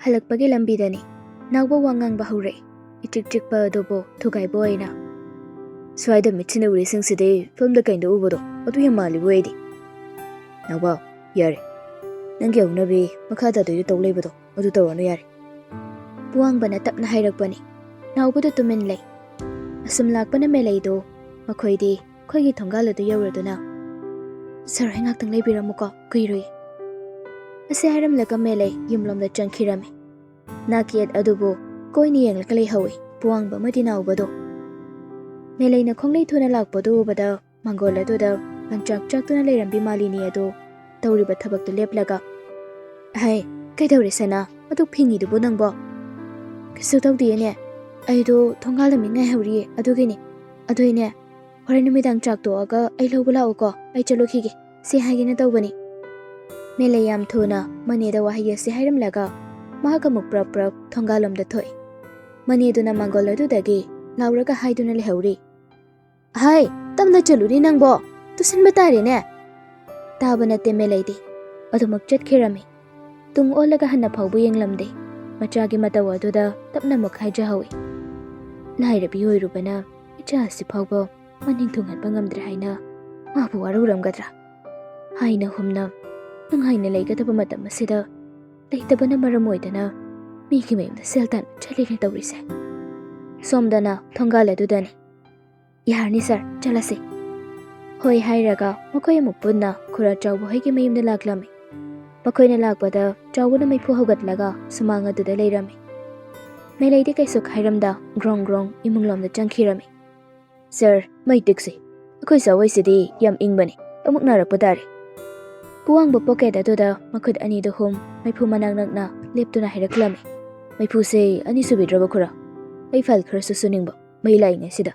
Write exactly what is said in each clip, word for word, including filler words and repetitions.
ꯍꯜꯂꯛꯄꯒꯤ ꯂꯝꯕꯤꯗꯅꯤ ꯅꯥꯎꯕ ꯋꯥ ꯉꯥꯡꯕ ꯍꯧꯔꯛꯏ, ꯏꯆꯤꯛ ꯆꯤꯛꯄ ꯑꯗꯨꯕꯨ ꯊꯨꯒꯥꯏꯕ ꯑꯣꯏꯅ꯫ "ꯁ꯭ꯋꯥꯏꯗ ꯃꯤꯠꯁꯤꯅ ꯎꯔꯤꯁꯤꯡꯁꯤꯗꯤ ꯐꯤꯂꯝꯗ ꯀꯩꯗ ꯎꯕꯗꯣ ꯑꯗꯨ ꯌꯥꯝ ꯃꯥꯜꯂꯤꯕꯨ ꯑꯩꯗꯤ꯫" "ꯅꯥꯎꯕ, ꯌꯥꯔꯦ, ꯅꯪꯒꯤ ꯍꯧꯅꯕꯤ ꯃꯈꯥ ꯇꯥꯗꯣꯏꯗꯣ ꯇꯧ ꯂꯩꯕꯗꯣ ꯑꯗꯨ ꯇꯧꯔꯅꯨ ꯌꯥꯔꯦ꯫" ꯄꯨꯋꯥꯡꯕꯅ ꯇꯞꯅ ꯍꯥꯏꯔꯛꯄꯅꯤ꯫ ꯅꯥꯎꯕꯗꯨ ꯇꯨꯃꯤꯟ ꯂꯩ꯫ ꯑꯁꯨꯝ ꯂꯥꯛꯄꯅ ꯃꯦꯂꯩꯗꯨ ꯃꯈꯣꯏꯗꯤ ꯑꯩꯈꯣꯏꯒꯤ ꯊꯣꯡꯒꯥꯜ ꯑꯗꯨ ꯌꯧꯔꯗꯨꯅ, "ꯁꯔ ꯍꯣꯏ ꯉꯥꯛꯇꯪ ꯂꯩꯕꯤꯔꯝꯃꯨꯀꯣ, ꯀꯨꯏꯔꯣꯏ꯫" ꯑꯁꯤ ꯍꯥꯏꯔꯝꯂꯒ ꯃꯦꯂꯩ ꯌꯨꯝꯂꯣꯝꯗ ꯆꯪꯈꯤꯔꯝꯃꯤ꯫ ꯅꯥꯀꯦꯠ ꯑꯗꯨꯕꯨ ꯀꯣꯏꯅ ꯌꯦꯡꯂꯒ ꯂꯩꯍꯧꯏ ꯄꯨꯋꯥꯡꯕ ꯑꯃꯗꯤ ꯅꯥꯎꯕꯗꯣ꯫ ꯃꯦꯂꯩꯅ ꯈꯣꯡꯂꯩ ꯊꯨꯅ ꯂꯥꯛꯄꯗꯨ ꯎꯕꯗ ꯃꯪꯒꯣꯜ ꯑꯗꯨꯗ ꯂꯪꯆꯥꯛ ꯆꯥꯛꯇꯨꯅ ꯂꯩꯔꯝꯕꯤ ꯃꯥꯂꯤꯅꯤ ꯑꯗꯨ ꯇꯧꯔꯤꯕ ꯊꯕꯛꯇꯨ ꯂꯦꯞꯂꯒ, "ꯍꯩ, ꯀꯩꯗꯧꯔꯦ ꯁꯅꯥ? ꯑꯗꯨꯛ ꯐꯤꯡꯉꯤꯗꯨꯕꯨ ꯅꯪꯕꯣ?" "ꯀꯩꯁꯨ ꯇꯧꯗꯤꯌꯦꯅꯦ, ꯑꯩꯗꯣ ꯊꯣꯡꯒꯥꯜꯗ ꯃꯤ ꯉꯥꯏꯍꯧꯔꯤꯌꯦ ꯑꯗꯨꯒꯤꯅꯦ꯫ ꯑꯗꯨꯏꯅꯦ, ꯍꯣꯔꯦꯟ ꯅꯨꯃꯤꯗꯥꯡ ꯆꯥꯛ ꯇꯣꯛꯑꯒ ꯑꯩ ꯂꯧꯕ ꯂꯥꯛꯎꯀꯣ, ꯑꯩ ꯆꯠꯂꯨꯈꯤꯒꯦ꯫ ꯁꯤ ꯍꯥꯏꯒꯦꯅ ꯇꯧꯕꯅꯤ꯫" ꯃꯦꯂꯩ ꯌꯥꯝ ꯊꯨꯅ ꯃꯅꯦꯗ ꯋꯥꯍꯩ ꯑꯁꯤ ꯍꯥꯏꯔꯝꯂꯒ ꯃꯍꯥꯛ ꯑꯃꯨꯛ ꯄ꯭ꯔꯞ ꯄ꯭ꯔꯞ ꯊꯣꯡꯒꯥꯜꯂꯣꯝꯗ ꯊꯣꯛꯏ꯫ ꯃꯅꯦꯗꯨꯅ ꯃꯪꯒꯣꯜ ꯑꯗꯨꯗꯒꯤ ꯂꯥꯎꯔꯒ ꯍꯥꯏꯗꯨꯅ ꯂꯩꯍꯧꯔꯤ, "ꯑꯍꯩ, ꯇꯞꯅ ꯆꯠꯂꯨꯅꯦ ꯅꯪꯕꯣ, ꯇꯨꯁꯟꯕ ꯇꯥꯔꯦꯅꯦ!" ꯇꯥꯕ ꯅꯠꯇꯦ ꯃꯦꯂꯩꯗꯤ, ꯑꯗꯨꯃꯛ ꯆꯠꯈꯤꯔꯝꯃꯤ꯫ ꯇꯨꯡ ꯑꯣꯜꯂꯒ ꯍꯟꯅ ꯐꯥꯎꯕ ꯌꯦꯡꯂꯝꯗꯦ꯫ ꯃꯆꯥꯒꯤ ꯃꯇꯧ ꯑꯗꯨꯗ ꯇꯞꯅ ꯑꯃꯨꯛ ꯍꯥꯏꯖꯍꯧꯏ, "ꯂꯥꯏꯔꯕꯤ ꯑꯣꯏꯔꯨꯕꯅ ꯏꯆꯥ ꯑꯁꯤ ꯐꯥꯎꯕ ꯃꯅꯤꯡ ꯊꯨꯡꯍꯟꯕ ꯉꯝꯗ꯭ꯔꯦ ꯍꯥꯏꯅ ꯃꯥꯕꯨ ꯋꯥꯔꯧꯔꯝꯒꯗ꯭ꯔꯥ?" ꯍꯥꯏꯅ ꯍꯨꯝꯅ ꯅꯨꯡꯉꯥꯏꯅ ꯂꯩꯒꯗꯕ ꯃꯇꯝ ꯑꯁꯤꯗ ꯂꯩꯇꯕꯅ ꯃꯔꯝ ꯑꯣꯏꯗꯅ ꯃꯤꯒꯤ ꯃꯌꯨꯝꯗ ꯁꯦꯜ ꯇꯥꯟꯕ ꯆꯠꯂꯤꯅꯦ ꯇꯧꯔꯤꯁꯦ꯫ ꯁꯣꯝꯗꯅ ꯊꯣꯡꯒꯥꯜ ꯑꯗꯨꯗꯅꯤ꯫ "ꯌꯥꯔꯅꯤ ꯁꯥꯔ, ꯆꯠꯂꯁꯤ꯫" ꯍꯣꯏ ꯍꯥꯏꯔꯒ ꯃꯈꯣꯏ ꯑꯃꯨꯛ ꯄꯨꯟꯅ ꯈꯨꯔꯥ ꯆꯥꯎꯕ ꯍꯣꯏꯒꯤ ꯃꯌꯨꯝꯗ ꯂꯥꯛꯂꯝꯃꯤ꯫ ꯃꯈꯣꯏꯅ ꯂꯥꯛꯄꯗ ꯆꯥꯎꯕꯅ ꯃꯩꯐꯨ ꯍꯧꯒꯠꯂꯒ ꯁꯨꯃꯥꯡ ꯑꯗꯨꯗ ꯂꯩꯔꯝꯃꯤ꯫ ꯃꯦꯂꯩꯗꯤ ꯀꯩꯁꯨ ꯈꯥꯏꯔꯝꯗ ꯒ꯭ꯔꯣꯡ ꯒ꯭ꯔꯣꯡ ꯏꯃꯨꯡꯂꯣꯝꯗ ꯆꯪꯈꯤꯔꯝꯃꯤ꯫ "ꯁꯥꯔ, ꯃꯩ ꯇꯤꯛꯁꯤ꯫ ꯑꯩꯈꯣꯏ ꯆꯥꯎꯕꯩꯁꯤꯗꯤ ꯌꯥꯝ ꯏꯪꯕꯅꯤ꯫ ꯑꯃꯨꯛ ꯅꯥꯔꯛꯄ ꯇꯥꯔꯦ꯫" ꯄꯨꯋꯥꯡꯕ ꯄꯣꯀꯦꯠ ꯑꯗꯨꯗ ꯃꯈꯨꯠ ꯑꯅꯤꯗꯨ ꯍꯨꯝ, ꯃꯩꯐꯨ ꯃꯅꯥꯛ ꯅꯛꯅ ꯂꯦꯞꯇꯨꯅ ꯍꯥꯏꯔꯛꯂꯝꯃꯤ꯫ "ꯃꯩꯐꯨꯁꯦ ꯑꯅꯤꯁꯨꯕꯤꯗ꯭ꯔꯕ ꯈꯨꯔꯥ? ꯑꯩ ꯐꯥꯏꯜ ꯈꯔꯁꯨ ꯁꯨꯅꯤꯡꯕ, ꯃꯩ ꯂꯥꯛꯏꯉꯩꯁꯤꯗ꯫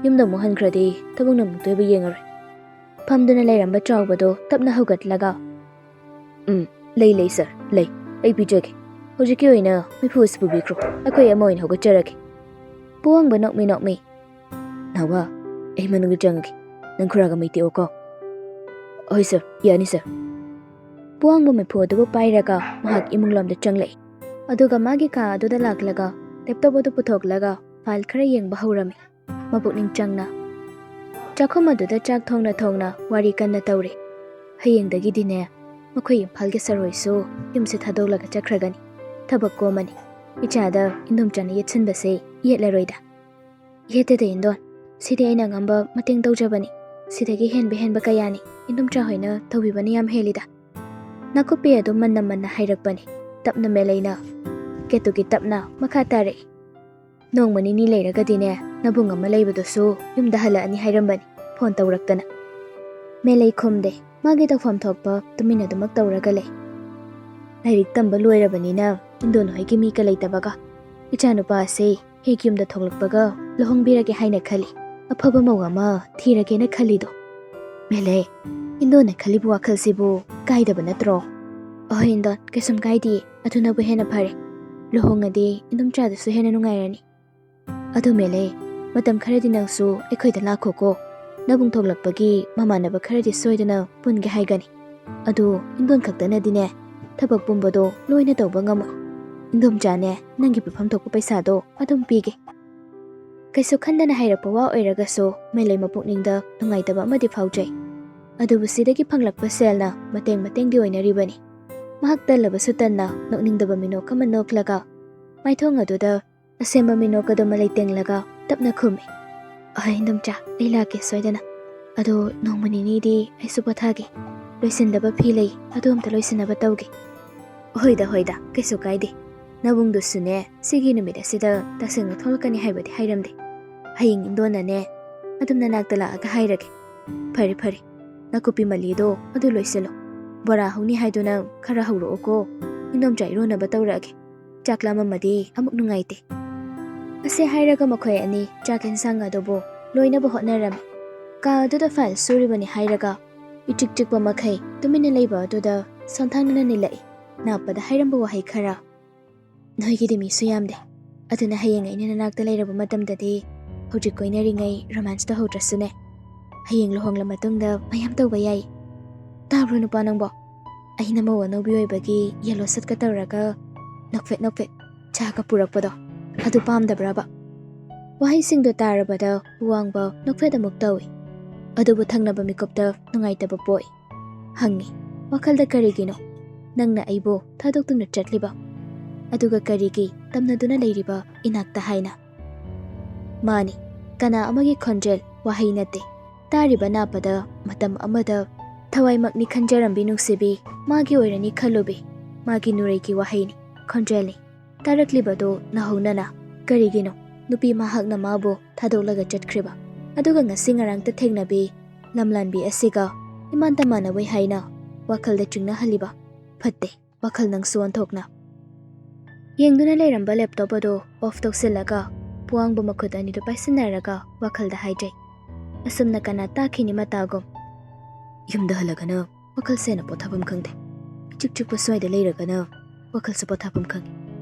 ꯌꯨꯝꯗ ꯑꯃꯨꯛ ꯍꯟꯈ꯭ꯔꯗꯤ ꯊꯕꯛꯅ ꯑꯃꯨꯛꯇꯣꯏꯕ ꯌꯦꯡꯉꯔꯣꯏ꯫" ꯐꯝꯗꯨꯅ ꯂꯩꯔꯝꯕ ꯆꯥꯎꯕꯗꯣ ꯇꯞꯅ ꯍꯧꯒꯠꯂꯒ, "ꯎꯝ, ꯂꯩ, ꯂꯩ ꯁꯥꯔ, ꯂꯩ꯫ ꯑꯩ ꯄꯤꯖꯒꯦ꯫ ꯍꯧꯖꯤꯛꯀꯤ ꯑꯣꯏꯅ ꯃꯩꯐꯨ ꯑꯁꯤ ꯄꯨꯕꯤꯈ꯭ꯔꯣ, ꯑꯩꯈꯣꯏ ꯑꯃ ꯑꯣꯏꯅ ꯍꯧꯒꯠꯆꯔꯒꯦ꯫" ꯄꯨꯋꯥꯡꯕ ꯅꯣꯛꯃꯤ ꯅꯣꯛꯃꯤ, "ꯅꯥꯎꯕ, ꯑꯩ ꯃꯅꯨꯡꯗ ꯆꯪꯉꯒꯦ꯫ ꯅꯪ ꯈꯨꯔꯥꯒ ꯃꯩ ꯇꯦꯛꯑꯣꯀꯣ꯫" "ꯍꯣꯏ ꯁꯥꯔ, ꯌꯥꯅꯤ ꯁꯥꯔ꯫" ꯄꯨꯋꯥꯡꯕ ꯃꯩꯐꯨ ꯑꯗꯨꯕꯨ ꯄꯥꯏꯔꯒ ꯃꯍꯥꯛ ꯏꯃꯨꯡ ꯂꯣꯝꯗ ꯆꯪꯂꯛꯏ꯫ ꯑꯗꯨꯒ ꯃꯥꯒꯤ ꯀꯥ ꯑꯗꯨꯗ ꯂꯥꯛꯂꯒ ꯂꯦꯞꯇꯣꯞ ꯑꯗꯨ ꯄꯨꯊꯣꯛꯂꯒ ꯐꯥꯏꯜ ꯈꯔ ꯌꯦꯡꯕ ꯍꯧꯔꯝꯃꯤ꯫ ꯃꯄꯨꯛꯅꯤꯡ ꯆꯪꯅ ꯆꯥꯛꯈꯨꯝ ꯑꯗꯨꯗ ꯆꯥꯛ ꯊꯣꯡꯅ ꯊꯣꯡꯅ ꯋꯥꯔꯤ ꯀꯟꯅ ꯇꯧꯔꯤ꯫ "ꯍꯌꯦꯡꯗꯒꯤꯗꯤꯅꯦ, ꯃꯈꯣꯏ ꯏꯝꯐꯥꯜꯒꯤ ꯁꯔꯣꯏꯁꯨ ꯌꯨꯝꯁꯦ ꯊꯥꯗꯣꯛꯂꯒ ꯆꯠꯈ꯭ꯔꯒꯅꯤ꯫ ꯊꯕꯛ ꯀꯣꯝꯃꯅꯤ꯫ ꯏꯆꯥꯗ ꯏꯟꯗꯣꯝꯆꯥꯅ ꯌꯦꯠꯁꯤꯟꯕꯁꯦ ꯌꯦꯠꯂꯔꯣꯏꯗ꯫" "ꯌꯦꯠꯇꯦꯗ ꯏꯟꯗꯣꯟ, ꯁꯤꯗꯤ ꯑꯩꯅ ꯉꯝꯕ ꯃꯇꯦꯡ ꯇꯧꯖꯕꯅꯤ꯫ ꯁꯤꯗꯒꯤ ꯍꯦꯟꯕ ꯍꯦꯟꯕ ꯀꯌꯥꯅꯤ꯫ ꯏꯟꯗꯣꯝꯆꯥ ꯍꯣꯏꯅ ꯇꯧꯕꯤꯕꯅ ꯌꯥꯝ ꯍꯦꯜꯂꯤꯗ꯫" ꯅꯥꯀꯨꯞꯄꯤ ꯑꯗꯨ ꯃꯟꯅ ꯃꯟꯅ ꯍꯥꯏꯔꯛꯄꯅꯤ꯫ ꯇꯞꯅ ꯃꯦꯂꯩꯅ ꯀꯦꯇꯨꯀꯤ ꯇꯞꯅ ꯃꯈꯥ ꯇꯥꯔꯛꯏ꯫ "ꯅꯣꯡꯃ ꯅꯤꯅꯤ ꯂꯩꯔꯒꯗꯤꯅꯦ, ꯅꯕꯨꯡ ꯑꯃ ꯂꯩꯕꯗꯨꯁꯨ ꯌꯨꯝꯗ ꯍꯜꯂꯛꯑꯅꯤ ꯍꯥꯏꯔꯝꯕꯅꯤ ꯐꯣꯟ ꯇꯧꯔꯛꯇꯅ꯫" ꯃꯦꯂꯩ ꯈꯨꯝꯗꯦ꯫ ꯃꯥꯒꯤ ꯇꯧꯐꯝ ꯊꯣꯛꯄ ꯇꯨꯃꯤꯟ ꯑꯗꯨꯃꯛ ꯇꯧꯔꯒ ꯂꯩ꯫ "ꯂꯥꯏꯔꯤꯛ ꯇꯝꯕ ꯂꯣꯏꯔꯕꯅꯤꯅ ꯏꯟꯗꯣꯟ ꯍꯣꯏꯒꯤ ꯃꯤꯒ ꯂꯩꯇꯕꯒ꯫ ꯏꯆꯥꯅꯨꯄꯥ ꯑꯁꯦ ꯍꯦꯛ ꯌꯨꯝꯗ ꯊꯣꯛꯂꯛꯄꯒ ꯂꯨꯍꯣꯡꯕꯤꯔꯒꯦ ꯍꯥꯏꯅ ꯈꯜꯂꯤ꯫ ꯑꯐꯕ ꯃꯧ ꯑꯃ ꯊꯤꯔꯒꯦꯅ ꯈꯜꯂꯤꯗꯣ꯫" "ꯃꯦꯂꯩ, ꯏꯟꯗꯣꯟꯅ ꯈꯜꯂꯤꯕ ꯋꯥꯈꯜꯁꯤꯕꯨ ꯀꯥꯏꯗꯕ ꯅꯠꯇ꯭ꯔꯣ?" "ꯑꯍꯣꯏ ꯏꯟꯗꯣꯟ, ꯀꯩꯁꯨꯝ ꯀꯥꯏꯗꯦ꯫ ꯑꯗꯨꯅꯕꯨ ꯍꯦꯟꯅ ꯐꯔꯦ꯫ ꯂꯨꯍꯣꯡꯉꯗꯤ ꯏꯟꯗꯣꯝꯆꯥꯗꯨꯁꯨ ꯍꯦꯟꯅ ꯅꯨꯡꯉꯥꯏꯔꯅꯤ꯫ ꯑꯗꯨ ꯃꯦꯂꯩ, ꯃꯇꯝ ꯈꯔꯗꯤ ꯅꯪꯁꯨ ꯑꯩꯈꯣꯏꯗ ꯂꯥꯛꯈꯣꯀꯣ꯫ ꯅꯕꯨꯡ ꯊꯣꯛꯂꯛꯄꯒꯤ ꯃꯃꯥꯟꯅꯕ ꯈꯔꯗꯤ ꯁꯣꯏꯗꯅ ꯄꯨꯟꯒꯦ ꯍꯥꯏꯒꯅꯤ꯫ ꯑꯗꯨ ꯏꯟꯗꯣꯟ ꯈꯛꯇꯅꯗꯤꯅꯦ, ꯊꯕꯛ ꯄꯨꯝꯕꯗꯣ ꯂꯣꯏꯅ ꯇꯧꯕ ꯉꯝꯃꯣꯏ꯫ ꯏꯟꯗꯣꯝꯆꯥꯅꯦ, ꯅꯪꯒꯤ ꯄꯤꯐꯝ ꯊꯣꯛꯄ ꯄꯩꯁꯥꯗꯣ ꯑꯗꯨꯝ ꯄꯤꯒꯦ꯫" ꯀꯩꯁꯨ ꯈꯟꯗꯅ ꯍꯥꯏꯔꯛꯄ ꯋꯥ ꯑꯣꯏꯔꯒꯁꯨ ꯃꯦꯂꯩ ꯃꯄꯨꯛꯅꯤꯡꯗ ꯅꯨꯡꯉꯥꯏꯇꯕ ꯑꯃꯗꯤ ꯐꯥꯎꯖꯩ꯫ ꯑꯗꯨꯕꯨ ꯁꯤꯗꯒꯤ ꯐꯪꯂꯛꯄ ꯁꯦꯜꯅ ꯃꯇꯦꯡ ꯃꯇꯦꯡꯗꯤ ꯑꯣꯏꯅꯔꯤꯕꯅꯤ꯫ ꯃꯍꯥꯛ ꯇꯜꯂꯕꯁꯨ ꯇꯟꯅ ꯅꯣꯛꯅꯤꯡꯗꯕ ꯃꯤꯅꯣꯛ ꯑꯃ ꯅꯣꯛꯂꯒ ꯃꯥꯏꯊꯣꯡ ꯑꯗꯨꯗ ꯑꯁꯦꯝꯕ ꯃꯤꯅꯣꯛ ꯑꯗꯨ ꯃꯂꯩ ꯇꯦꯡꯂꯒ ꯇꯞꯅ ꯈꯨꯝꯃꯤ, "ꯑꯍꯣꯏ ꯏꯟꯗꯣꯝꯆꯥ, ꯑꯩ ꯂꯥꯛꯀꯦ ꯁꯣꯏꯗꯅ꯫ ꯑꯗꯣ ꯅꯣꯡꯃ ꯅꯤꯅꯤꯗꯤ ꯑꯩꯁꯨ ꯄꯣꯊꯥꯒꯦ꯫ ꯂꯣꯏꯁꯤꯟꯗꯕ ꯐꯤ ꯂꯩ, ꯑꯗꯨ ꯑꯝꯇ ꯂꯣꯏꯁꯤꯟꯅꯕ ꯇꯧꯒꯦ꯫" "ꯍꯣꯏꯗ, ꯍꯣꯏꯗ, ꯀꯩꯁꯨ ꯀꯥꯏꯗꯦ꯫ ꯅꯕꯨꯡꯗꯨꯁꯨꯅꯦ, ꯁꯤꯒꯤ ꯅꯨꯃꯤꯠ ꯑꯁꯤꯗ ꯇꯁꯦꯡꯅ ꯊꯣꯛꯂꯛꯀꯅꯤ ꯍꯥꯏꯕꯗꯤ ꯍꯥꯏꯔꯝꯗꯦ꯫ ꯍꯌꯦꯡ ꯏꯟꯗꯣꯟꯅꯅꯦ, ꯑꯗꯨꯝ ꯅꯅꯥꯛꯇ ꯂꯥꯛꯑꯒ ꯍꯥꯏꯔꯒꯦ꯫ ꯐꯔꯦ, ꯐꯔꯦ꯫ ꯅꯥꯀꯨꯞꯄꯤ ꯃꯂꯤꯗꯣ ꯑꯗꯨ ꯂꯣꯏꯁꯤꯜꯂꯣ꯫ ꯕꯣꯔꯥ ꯍꯧꯅꯤ ꯍꯥꯏꯗꯨꯅ ꯈꯔ ꯍꯧꯔꯛꯑꯣꯀꯣ꯫ ꯏꯅꯣꯝꯆꯥ ꯏꯔꯨꯅꯕ ꯇꯧꯔꯛꯑꯒꯦ꯫ ꯆꯥꯛ ꯂꯥꯝꯃꯝꯃꯗꯤ ꯑꯃꯨꯛ ꯅꯨꯡꯉꯥꯏꯇꯦ꯫ ꯑꯁꯤ ꯍꯥꯏꯔꯒ ꯃꯈꯣꯏ ꯑꯅꯤ ꯆꯥꯛ ꯌꯦꯟꯁꯥꯡ ꯑꯗꯨꯕꯨ ꯂꯣꯏꯅꯕ ꯍꯣꯠꯅꯔꯝꯃꯤ꯫ ꯀꯥ ꯑꯗꯨꯗ ꯐꯥꯏꯜ ꯁꯨꯔꯤꯕꯅꯤ ꯍꯥꯏꯔꯒ ꯏꯆꯤꯛ ꯆꯤꯛꯄ ꯃꯈꯩ ꯇꯨꯃꯤꯟꯅ ꯂꯩꯕ ꯑꯗꯨꯗ ꯁꯣꯟꯊꯥꯡꯅꯅ ꯅꯤꯜꯂꯛꯏ꯫ ꯅꯥꯞꯄꯗ ꯍꯥꯏꯔꯝꯕ ꯋꯥꯍꯩ ꯈꯔ꯫ "ꯅꯣꯏꯒꯤꯗꯤ ꯃꯤꯁꯨ ꯌꯥꯝꯗꯦ꯫ ꯑꯗꯨꯅ ꯍꯌꯦꯡ ꯑꯩꯅ ꯅꯅꯥꯛꯇ ꯂꯩꯔꯕ ꯃꯇꯝꯗꯗꯤ ꯍꯧꯖꯤꯛ ꯀꯣꯏꯅꯔꯤꯉꯩ ꯔꯣꯃꯥꯟꯁ ꯇꯧꯍꯧꯗ꯭ꯔꯁꯨꯅꯦ꯫ ꯍꯌꯦꯡ ꯂꯨꯍꯣꯡꯂ ꯃꯇꯨꯡꯗ ꯃꯌꯥꯝ ꯇꯧꯕ ꯌꯥꯏ꯫ ꯇꯥꯕ꯭ꯔꯣ ꯅꯨꯄꯥ ꯅꯪꯕꯣ? ꯑꯩꯅ ꯃꯧ ꯑꯅꯧꯕꯤ ꯑꯣꯏꯕꯒꯤ ꯌꯦꯜꯂꯣ ꯁꯠꯀ ꯇꯧꯔꯒ ꯅꯣꯛꯐꯦꯠ ꯅꯣꯛꯐꯦꯠ ꯆꯥꯒ ꯄꯨꯔꯛꯄꯗꯣ ꯑꯗꯨ ꯄꯥꯝꯗꯕ꯭ꯔꯕ?" ꯋꯥꯍꯩꯁꯤꯡꯗꯣ ꯇꯥꯔꯕꯗ ꯄꯨꯋꯥꯡꯕ ꯅꯣꯛꯐꯦꯠ ꯑꯃꯨꯛ ꯇꯧꯏ꯫ ꯑꯗꯨꯕꯨ ꯊꯪꯅꯕ ꯃꯤꯀꯨꯞꯇ ꯅꯨꯡꯉꯥꯏꯇꯕ ꯄꯣꯛꯏ꯫ ꯍꯪꯉꯤ ꯋꯥꯈꯜꯗ, "ꯀꯔꯤꯒꯤꯅꯣ ꯅꯪꯅ ꯑꯩꯕꯨ ꯊꯥꯗꯣꯛꯇꯨꯅ ꯆꯠꯂꯤꯕ? ꯑꯗꯨꯒ ꯀꯔꯤꯒꯤ ꯇꯝꯅꯗꯨꯅ ꯂꯩꯔꯤꯕ ꯏꯅꯥꯛꯇ ꯍꯥꯏꯅ?" ꯃꯥꯅꯤ, ꯀꯅꯥ ꯑꯃꯒꯤ ꯈꯣꯟꯖꯦꯜ ꯋꯥꯍꯩ ꯅꯠꯇꯦ꯫ ꯇꯥꯔꯤꯕ ꯅꯥꯞꯄꯗ ꯃꯇꯝ ꯑꯃꯗ ꯊꯋꯥꯏꯃꯛꯅꯤ ꯈꯟꯖꯔꯝꯕꯤ ꯅꯨꯡꯁꯤꯕꯤ, ꯃꯥꯒꯤ ꯑꯣꯏꯔꯅꯤ ꯈꯜꯂꯨꯕꯤ, ꯃꯥꯒꯤ ꯅꯨꯔꯩꯒꯤ ꯋꯥꯍꯩꯅꯤ, ꯈꯣꯟꯖꯦꯜꯅꯤ꯫ ꯇꯥꯔꯛꯂꯤꯕꯗꯨ ꯅꯧꯍꯧꯅꯅ꯫ ꯀꯔꯤꯒꯤꯅꯣ ꯅꯨꯄꯤ ꯃꯍꯥꯛꯅ ꯃꯥꯕꯨ ꯊꯥꯗꯣꯛꯂꯒ ꯆꯠꯈ꯭ꯔꯤꯕ? ꯑꯗꯨꯒ ꯉꯁꯤ ꯉꯔꯥꯡꯇ ꯊꯦꯡꯅꯕꯤ ꯂꯝꯂꯥꯟꯕꯤ ꯑꯁꯤꯒ ꯏꯃꯥꯟ ꯇꯃꯥꯟꯅꯕꯣꯏ ꯍꯥꯏꯅ ꯋꯥꯈꯜꯗ ꯆꯤꯡꯅꯍꯜꯂꯤꯕ? ꯐꯠꯇꯦ, ꯋꯥꯈꯜ ꯅꯪꯁꯨ ꯑꯣꯟꯊꯣꯛꯅ꯫ ꯌꯦꯡꯗꯨꯅ ꯂꯩꯔꯝꯕ ꯂꯦꯞꯇꯣꯞ ꯑꯗꯨ ꯑꯣꯐ ꯇꯧꯁꯤꯜꯂꯒ ꯄꯨꯋꯥꯡꯕ ꯃꯈꯨꯠ ꯑꯅꯤꯗꯨ ꯄꯥꯏꯁꯤꯟꯅꯔꯒ ꯋꯥꯈꯜꯗ ꯍꯥꯏꯖꯩ꯫ ꯑꯁꯨꯝꯅ ꯀꯅꯥ ꯇꯥꯈꯤꯅꯤ ꯃꯇꯥꯒꯨꯝ꯫ ꯌꯨꯝꯗ ꯍꯜꯂꯒꯅ ꯋꯥꯈꯜ ꯁꯦꯡꯅ ꯄꯣꯊꯥꯐꯝ ꯈꯪꯗꯦ꯫ ꯏꯆꯤꯛ ꯆꯤꯛꯄ ꯁ꯭ꯋꯥꯏꯗ ꯂꯩꯔꯒꯅ ꯋꯥꯈꯜꯁꯨ ꯄꯣꯊꯥꯐꯝ ꯈꯪꯉꯤ꯫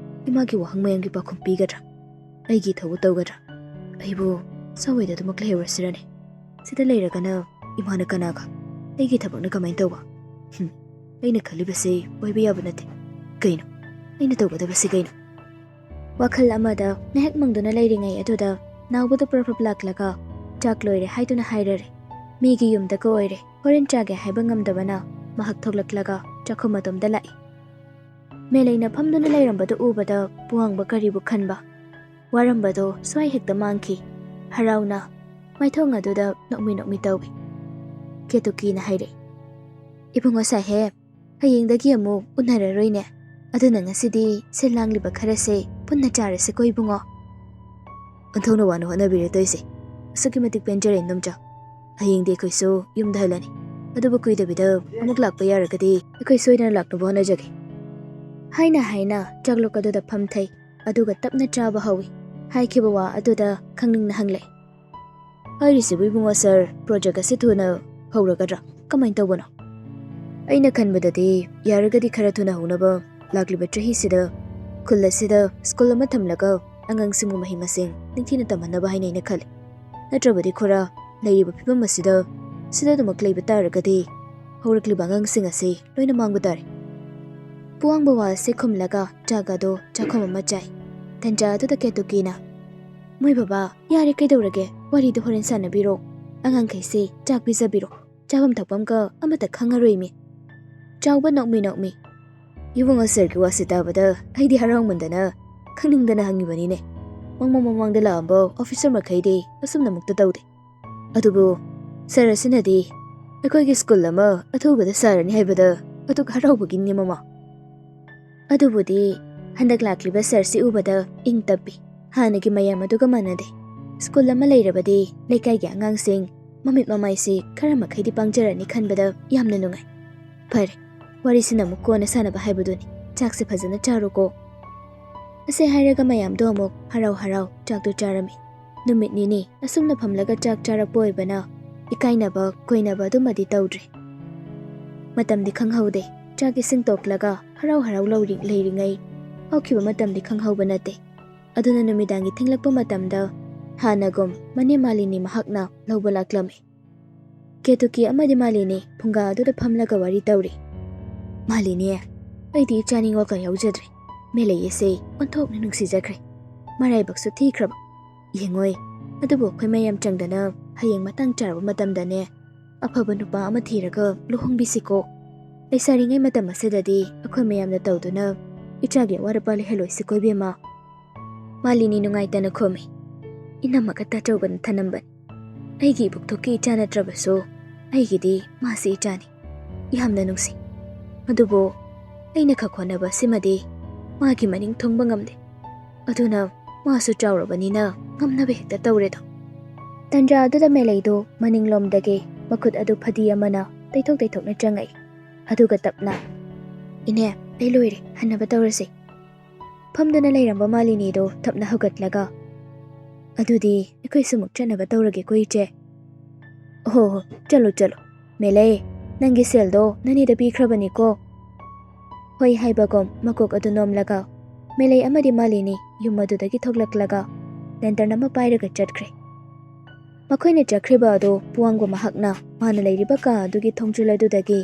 ꯏꯃꯥꯒꯤ ꯋꯥꯍꯪ ꯃꯌꯥꯝꯒꯤ ꯄꯥꯎꯈꯨꯝ ꯄꯤꯒꯗ꯭ꯔꯥ? ꯑꯩꯒꯤ ꯏꯊꯧꯕꯨ ꯇꯧꯒꯗ꯭ꯔꯥ? ꯑꯩꯕꯨ ꯁ꯭ꯋꯥꯏꯗ ꯑꯗꯨꯃꯛ ꯂꯩꯍꯧꯔꯁꯤꯔꯅꯦ? ꯁꯤꯗ ꯂꯩꯔꯒꯅ ꯏꯃꯥꯅ ꯀꯅꯥꯒ? ꯑꯩꯒꯤ ꯊꯕꯛꯅ ꯀꯃꯥꯏꯅ ꯇꯧꯕ? ꯍꯨꯝ, ꯑꯩꯅ ꯈꯜꯂꯤꯕꯁꯤ ꯑꯣꯏꯕ ꯌꯥꯕ ꯅꯠꯇꯦ꯫ ꯀꯩꯅꯣ? ꯑꯩꯅ ꯇꯧꯒꯗꯕꯁꯤ ꯀꯩꯅꯣ? ꯋꯥꯈꯜ ꯑꯃꯗ ꯉꯥꯏꯍꯥꯛ ꯃꯪꯗꯨꯅ ꯂꯩꯔꯤꯉꯩ ꯑꯗꯨꯗ ꯅꯥꯎꯕꯗꯨ ꯄ꯭ꯔꯞ ꯄ꯭ꯔꯞ ꯂꯥꯛꯂꯒ ꯆꯥꯛ ꯂꯣꯏꯔꯦ ꯍꯥꯏꯗꯨꯅ ꯍꯥꯏꯔꯔꯦ꯫ ꯃꯤꯒꯤ ꯌꯨꯝꯗꯒ ꯑꯣꯏꯔꯦ, ꯍꯣꯔꯦꯟ ꯆꯥꯒꯦ ꯍꯥꯏꯕ ꯉꯝꯗꯕꯅ ꯃꯍꯥꯛ ꯊꯣꯛꯂꯛꯂꯒ ꯆꯥꯛꯈꯨꯝ ꯑꯗꯣꯝꯗ ꯂꯥꯛꯏ꯫ ꯃꯦꯂꯩꯅ ꯐꯝꯗꯨꯅ ꯂꯩꯔꯝꯕꯗꯨ ꯎꯕꯗ ꯄꯨꯋꯥꯡꯕ ꯀꯔꯤꯕꯨ ꯈꯟꯕ? ꯋꯥꯔꯝꯕꯗꯣ ꯁ꯭ꯋꯥꯏ ꯍꯦꯛꯇ ꯃꯥꯡꯈꯤ꯫ ꯍꯔꯥꯎꯅ ꯃꯥꯏꯊꯣꯡ ꯑꯗꯨꯗ ꯅꯣꯛꯃꯤ ꯅꯣꯛꯃꯤ ꯇꯧꯏ꯫ ꯀꯦꯇꯨꯀꯤꯅ ꯍꯥꯏꯔꯛꯏ, "ꯏꯕꯨꯡꯉꯣ ꯁꯥꯍꯦꯕ, ꯍꯌꯦꯡꯗꯒꯤ ꯑꯃꯨꯛ ꯎꯅꯔꯔꯣꯏꯅꯦ꯫ ꯑꯗꯨꯅ ꯉꯁꯤꯗꯤ ꯁꯤꯜ ꯂꯥꯡꯂꯤꯕ ꯈꯔꯁꯦ ꯄꯨꯟꯅ ꯆꯥꯔꯁꯤꯀꯣ ꯏꯕꯨꯡꯉꯣ꯫" "ꯑꯣꯟꯊꯣꯛꯅ ꯋꯥꯅ ꯍꯣꯠꯅꯕꯤꯔꯦ ꯇꯧꯔꯤꯁꯦ꯫ ꯑꯁꯨꯛꯀꯤ ꯃꯇꯤꯛ ꯄꯦꯟꯖꯔꯦ ꯏꯅꯣꯝꯆꯥ꯫ ꯍꯌꯦꯡꯗꯤ ꯑꯩꯈꯣꯏꯁꯨ ꯌꯨꯝꯗ ꯍꯜꯂꯅꯤ꯫ ꯑꯗꯨꯕꯨ ꯀꯨꯏꯗꯕꯤꯗ ꯑꯃꯨꯛ ꯂꯥꯛꯄ ꯌꯥꯔꯒꯗꯤ ꯑꯩꯈꯣꯏ ꯁꯣꯏꯗꯅ ꯂꯥꯛꯅꯕ ꯍꯣꯠꯅꯖꯒꯦ," ꯍꯥꯏꯅ ꯍꯥꯏꯅ ꯆꯥꯛꯂꯨꯛ ꯑꯗꯨꯗ ꯐꯝꯊꯩ꯫ ꯑꯗꯨꯒ ꯇꯞꯅ ꯆꯥꯕ ꯍꯧꯏ꯫ ꯍꯥꯏꯈꯤꯕ ꯋꯥ ꯑꯗꯨꯗ ꯈꯪꯅꯤꯡꯅ ꯍꯪꯂꯦ꯫ "ꯍꯥꯏꯔꯤꯁꯤꯕꯨ ꯏꯕꯨꯡꯉꯣ ꯁꯥꯔ, ꯄ꯭ꯔꯣꯖꯦꯛ ꯑꯁꯤ ꯊꯨꯅ ꯍꯧꯔꯒꯗ꯭ꯔꯥ? ꯀꯃꯥꯏꯅ ꯇꯧꯕꯅꯣ?" "ꯑꯩꯅ ꯈꯟꯕꯗꯗꯤ ꯌꯥꯔꯒꯗꯤ ꯈꯔ ꯊꯨꯅ ꯍꯧꯅꯕ, ꯂꯥꯛꯂꯤꯕ ꯆꯍꯤꯁꯤꯗ ꯈꯨꯜ ꯑꯁꯤꯗ ꯁ꯭ꯀꯨꯜ ꯑꯃ ꯊꯝꯂꯒ ꯑꯉꯥꯡꯁꯤꯡꯕꯨ ꯃꯍꯩ ꯃꯁꯤꯡ ꯅꯤꯡꯊꯤꯅ ꯇꯝꯍꯟꯅꯕ ꯍꯥꯏꯅ ꯑꯩꯅ ꯈꯜꯂꯤ꯫ ꯅꯠꯇ꯭ꯔꯕꯗꯤ ꯈꯨꯔꯥ, ꯂꯩꯔꯤꯕ ꯐꯤꯕꯝ ꯑꯁꯤꯗ ꯁꯤꯗ ꯑꯗꯨꯃꯛ ꯂꯩꯕ ꯇꯥꯔꯒꯗꯤ ꯍꯧꯔꯛꯂꯤꯕ ꯑꯉꯥꯡꯁꯤꯡ ꯑꯁꯤ ꯂꯣꯏꯅ ꯃꯥꯡꯕ ꯇꯥꯔꯦ꯫" ꯄꯨꯋꯥꯡꯕ ꯋꯥ ꯑꯁꯤ ꯈꯨꯝꯂꯒ ꯆꯥꯛ ꯑꯗꯨ ꯆꯥꯛꯈꯨꯝ ꯑꯃ ꯆꯥꯏ꯫ ꯇꯟꯖꯥ ꯑꯗꯨꯗ ꯀꯦꯇꯨꯀꯤꯅ, "ꯃꯣꯏ ꯕꯕꯥ, ꯌꯥꯔꯦ, ꯀꯩꯗꯧꯔꯒꯦ? ꯋꯥꯔꯤꯗꯣ ꯍꯣꯔꯦꯟ ꯁꯥꯟꯅꯕꯤꯔꯣ꯫ ꯑꯉꯥꯡꯈꯩꯁꯦ ꯆꯥꯛ ꯄꯤꯖꯕꯤꯔꯣ꯫ ꯆꯥꯐꯝ ꯊꯛꯐꯝꯒ ꯑꯃꯠꯇ ꯈꯪꯉꯔꯣꯏꯃꯤ꯫" ꯆꯥꯎꯕ ꯅꯣꯛꯃꯤ ꯅꯣꯛꯃꯤ꯫ "ꯏꯕꯨꯡꯉꯣ ꯁꯔꯒꯤ ꯋꯥꯁꯤ ꯇꯥꯕꯗ ꯑꯩꯗꯤ ꯍꯔꯥꯎꯃꯟꯗꯅ ꯈꯪꯅꯤꯡꯗꯅ ꯍꯪꯉꯤꯕꯅꯤꯅꯦ꯫ ꯃꯃꯥꯡ ꯃꯃꯥꯡꯗ ꯂꯥꯛꯑꯝꯕ ꯑꯣꯐꯤꯁꯔ ꯃꯈꯩꯗꯤ ꯑꯁꯨꯝꯅꯃꯛꯇ ꯇꯧꯗꯦ꯫ ꯑꯗꯨꯕꯨ ꯁꯔ ꯑꯁꯤꯅꯗꯤ ꯑꯩꯈꯣꯏꯒꯤ ꯁ꯭ꯀꯨꯜ ꯑꯃ ꯑꯊꯨꯕꯗ ꯁꯥꯔꯅꯤ ꯍꯥꯏꯕꯗ ꯑꯗꯨꯛ ꯍꯔꯥꯎꯕꯒꯤꯅꯤ ꯃꯃꯥ꯫ ꯑꯗꯨꯕꯨꯗꯤ ꯍꯟꯗꯛ ꯂꯥꯛꯂꯤꯕ ꯁꯔꯁꯤ ꯎꯕꯗ ꯏꯪ ꯇꯞꯄꯤ꯫ ꯍꯥꯟꯅꯒꯤ ꯃꯌꯥꯝ ꯑꯗꯨꯒ ꯃꯥꯟꯅꯗꯦ꯫ ꯁ꯭ꯀꯨꯜ ꯑꯃ ꯂꯩꯔꯕꯗꯤ ꯂꯩꯀꯥꯏꯒꯤ ꯑꯉꯥꯡꯁꯤꯡ ꯃꯃꯤꯠ ꯃꯃꯥꯏꯁꯤ ꯈꯔ ꯃꯈꯩꯗꯤ ꯄꯥꯡꯖꯔꯅꯤ ꯈꯟꯕꯗ ꯌꯥꯝꯅ ꯅꯨꯡꯉꯥꯏ꯫ ꯐꯔꯦ, ꯋꯥꯔꯤꯁꯤꯅ ꯑꯃꯨꯛ ꯀꯣꯟꯅ ꯁꯥꯟꯅꯕ ꯍꯥꯏꯕꯗꯨꯅꯤ꯫ ꯆꯥꯛꯁꯦ ꯐꯖꯅ ꯆꯥꯔꯣꯀꯣ꯫" ꯑꯁꯤ ꯍꯥꯏꯔꯒ ꯃꯌꯥꯝꯗꯣ ꯑꯃꯨꯛ ꯍꯔꯥꯎ ꯍꯔꯥꯎ ꯆꯥꯛꯇꯨ ꯆꯥꯔꯝꯃꯤ꯫ ꯅꯨꯃꯤꯠ ꯅꯤꯅꯤ ꯑꯁꯨꯝꯅ ꯐꯝꯂꯒ ꯆꯥꯛ ꯆꯥꯔꯛꯄ ꯑꯣꯏꯕꯅ ꯏꯀꯥꯏꯅꯕ ꯀꯣꯏꯅꯕ ꯑꯗꯨꯃꯗꯤ ꯇꯧꯗ꯭ꯔꯦ꯫ ꯃꯇꯝꯗꯤ ꯈꯪꯍꯧꯗꯦ꯫ ꯆꯥꯛ ꯏꯁꯤꯡ ꯇꯣꯛꯂꯒ ꯍꯔꯥꯎ ꯍꯔꯥꯎ ꯂꯧꯔꯤ-, ꯂꯩꯔꯤꯉꯩ ꯍꯧꯈꯤꯕ ꯃꯇꯝꯗꯤ ꯈꯪꯍꯧꯕ ꯅꯠꯇꯦ꯫ ꯑꯗꯨꯅ ꯅꯨꯃꯤꯗꯥꯡꯒꯤ ꯊꯦꯡꯂꯛꯄ ꯃꯇꯝꯗ ꯍꯥꯟꯅꯒꯨꯝ ꯃꯅꯦ ꯃꯥꯂꯤꯅꯤ ꯃꯍꯥꯛꯅ ꯂꯧꯕ ꯂꯥꯛꯂꯝꯃꯤ꯫ ꯀꯦꯇꯨꯀꯤ ꯑꯃꯗꯤ ꯃꯥꯂꯤꯅꯤ ꯐꯨꯡꯒꯥ ꯑꯗꯨꯗ ꯐꯝꯂꯒ ꯋꯥꯔꯤ ꯇꯧꯔꯤ꯫ "ꯃꯥꯂꯤꯅꯤ, ꯑꯩꯗꯤ ꯏꯆꯥ ꯅꯤꯡꯉꯣꯜ ꯀꯌꯥ ꯌꯥꯎꯖꯗ꯭ꯔꯦ꯫ ꯃꯦꯂꯩ ꯑꯁꯦ ꯑꯣꯟꯊꯣꯛꯅ ꯅꯨꯡꯁꯤꯖꯈ꯭ꯔꯦ꯫ ꯃꯔꯥꯏꯕꯛꯁꯨ ꯊꯤꯈ꯭ꯔꯕ꯫ ꯌꯦꯡꯉꯣꯏ, ꯑꯗꯨꯕꯨ ꯑꯩꯈꯣꯏ ꯃꯌꯥꯝ ꯆꯪꯗꯅ ꯍꯌꯦꯡ ꯃꯇꯥꯡ ꯆꯥꯔꯕ ꯃꯇꯝꯗꯅꯦ, ꯑꯐꯕ ꯅꯨꯄꯥ ꯑꯃ ꯊꯤꯔꯒ ꯂꯨꯍꯣꯡꯕꯤꯁꯤꯀꯣ꯫ ꯂꯩꯁꯥꯔꯤꯉꯩ ꯃꯇꯝ ꯑꯁꯤꯗꯗꯤ ꯑꯩꯈꯣꯏ ꯃꯌꯥꯝꯅ ꯇꯧꯗꯨꯅ ꯏꯆꯥꯒꯤ ꯑꯋꯥꯠ ꯑꯄꯥ ꯂꯩꯍꯜꯂꯣꯏꯁꯤꯀꯣ ꯏꯕꯦꯝꯃ꯫" ꯃꯥꯂꯤꯅꯤ ꯅꯨꯡꯉꯥꯏꯇꯅ ꯈꯨꯝꯃꯤ꯫ "ꯏꯅꯝꯃꯒ ꯇꯥꯆꯧꯒꯅ ꯊꯅꯝꯕꯅꯤ꯫ ꯑꯩꯒꯤ ꯏꯕꯨꯛꯊꯣꯛꯀꯤ ꯏꯆꯥ ꯅꯠꯇ꯭ꯔꯕꯁꯨ ꯑꯩꯒꯤꯗꯤ ꯃꯥꯁꯤ ꯏꯆꯥꯅꯤ꯫ ꯌꯥꯝꯅ ꯅꯨꯡꯁꯤ꯫ ꯑꯗꯨꯕꯨ ꯑꯩꯅ ꯈꯛ ꯍꯣꯠꯅꯕ ꯑꯁꯤꯃꯗꯤ ꯃꯥꯒꯤ ꯃꯅꯤꯡ ꯊꯨꯡꯕ ꯉꯝꯗꯦ꯫ ꯑꯗꯨꯅ ꯃꯥꯁꯨ ꯆꯥꯎꯔꯕꯅꯤꯅ ꯉꯝꯅꯕ ꯍꯦꯛꯇ ꯇꯧꯔꯦꯗꯣ꯫" ꯇꯟꯖꯥ ꯑꯗꯨꯗ ꯃꯦꯂꯩꯗꯨ ꯃꯅꯤꯡꯂꯣꯝꯗꯒꯤ ꯃꯈꯨꯠ ꯑꯗꯨ ꯐꯗꯤ ꯑꯃꯅ ꯇꯩꯊꯣꯛ ꯇꯩꯊꯣꯛꯅ ꯆꯪꯉꯛꯏ꯫ ꯑꯗꯨꯒ ꯇꯞꯅ, "ꯏꯅꯦ, ꯑꯩ ꯂꯣꯏꯔꯦ, ꯍꯟꯅꯕ ꯇꯧꯔꯁꯤ꯫" ꯐꯝꯗꯨꯅ ꯂꯩꯔꯝꯕ ꯃꯥꯂꯤꯅꯤꯗꯣ ꯇꯞꯅ ꯍꯧꯒꯠꯂꯒ, "ꯑꯗꯨꯗꯤ ꯑꯩꯈꯣꯏꯁꯨ ꯑꯃꯨꯛ ꯆꯠꯅꯕ ꯇꯧꯔꯒꯦꯀꯣ, ꯏꯆꯦ?" "ꯑꯣꯍꯣ ꯍꯣ, ꯆꯠꯂꯣ ꯆꯠꯂꯣ꯫ ꯃꯦꯂꯩ, ꯅꯪꯒꯤ ꯁꯦꯜꯗꯣ ꯅꯅꯦꯗ ꯄꯤꯈ꯭ꯔꯕꯅꯤꯀꯣ?" ꯍꯣꯏ ꯍꯥꯏꯕꯒꯨꯝ ꯃꯀꯣꯛ ꯑꯗꯨ ꯅꯣꯝꯂꯒ, ꯃꯦꯂꯩ ꯑꯃꯗꯤ ꯃꯥꯂꯤꯅꯤ ꯌꯨꯝ ꯑꯗꯨꯗꯒꯤ ꯊꯣꯛꯂꯛꯂꯒ ꯂꯦꯟꯇꯔꯟ ꯑꯃ ꯄꯥꯏꯔꯒ ꯆꯠꯈ꯭ꯔꯦ꯫ ꯃꯈꯣꯏꯅ ꯆꯠꯈ꯭ꯔꯤꯕ ꯑꯗꯨ ꯄꯨꯋꯥꯡꯕ ꯃꯍꯥꯛꯅ ꯃꯥꯅ ꯂꯩꯔꯤꯕ ꯀꯥ ꯑꯗꯨꯒꯤ ꯊꯣꯡꯖꯤꯜ ꯑꯗꯨꯗꯒꯤ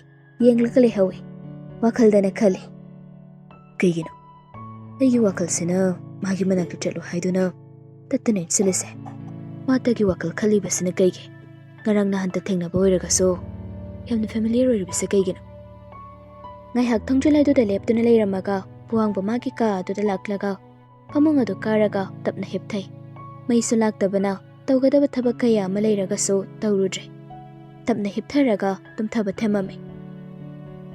ꯌꯦꯡꯂꯒ ꯂꯩꯍꯧꯏ꯫ ꯋꯥꯈꯜꯗꯅ ꯈꯜꯂꯤ, "ꯀꯩꯒꯤꯅꯣ ꯑꯩꯒꯤ ꯋꯥꯈꯜꯁꯤꯅ ꯃꯥꯒꯤ ꯃꯅꯥꯛꯇ ꯆꯠꯂꯨ ꯍꯥꯏꯗꯨꯅ ꯇꯠꯇꯅ ꯏꯟꯁꯤꯜꯂꯤꯁꯦ? ꯃꯥꯇꯒꯤ ꯋꯥꯈꯜ ꯈꯜꯂꯤꯕꯁꯤꯅ ꯀꯩꯒꯤ? ꯉꯔꯥꯡ ꯅꯍꯥꯟꯇ ꯊꯦꯡꯅꯕ ꯑꯣꯏꯔꯒꯁꯨ ꯌꯥꯝꯅ ꯐꯦꯃꯤꯂꯤꯌꯔ ꯑꯣꯏꯔꯤꯕꯁꯦ ꯀꯩꯒꯤꯅꯣ?" ꯉꯥꯏꯍꯥꯛ ꯊꯣꯡꯖꯤꯜ ꯑꯗꯨꯗ ꯂꯦꯞꯇꯨꯅ ꯂꯩꯔꯝꯃꯒ ꯄꯨꯋꯥꯡꯕ ꯃꯥꯒꯤ ꯀꯥ ꯑꯗꯨꯗ ꯂꯥꯛꯂꯒ ꯐꯃꯨꯡ ꯑꯗꯨ ꯀꯥꯔꯒ ꯇꯞꯅ ꯍꯤꯞꯊꯩ꯫ ꯃꯩꯁꯨ ꯂꯥꯛꯇꯕꯅ ꯇꯧꯒꯗꯕ ꯊꯕꯛ ꯀꯌꯥ ꯑꯃ ꯂꯩꯔꯒꯁꯨ ꯇꯧꯔꯨꯗ꯭ꯔꯦ꯫ ꯇꯞꯅ ꯍꯤꯞꯊꯔꯒ ꯇꯨꯝꯊꯕ ꯊꯝꯃꯝꯃꯤ꯫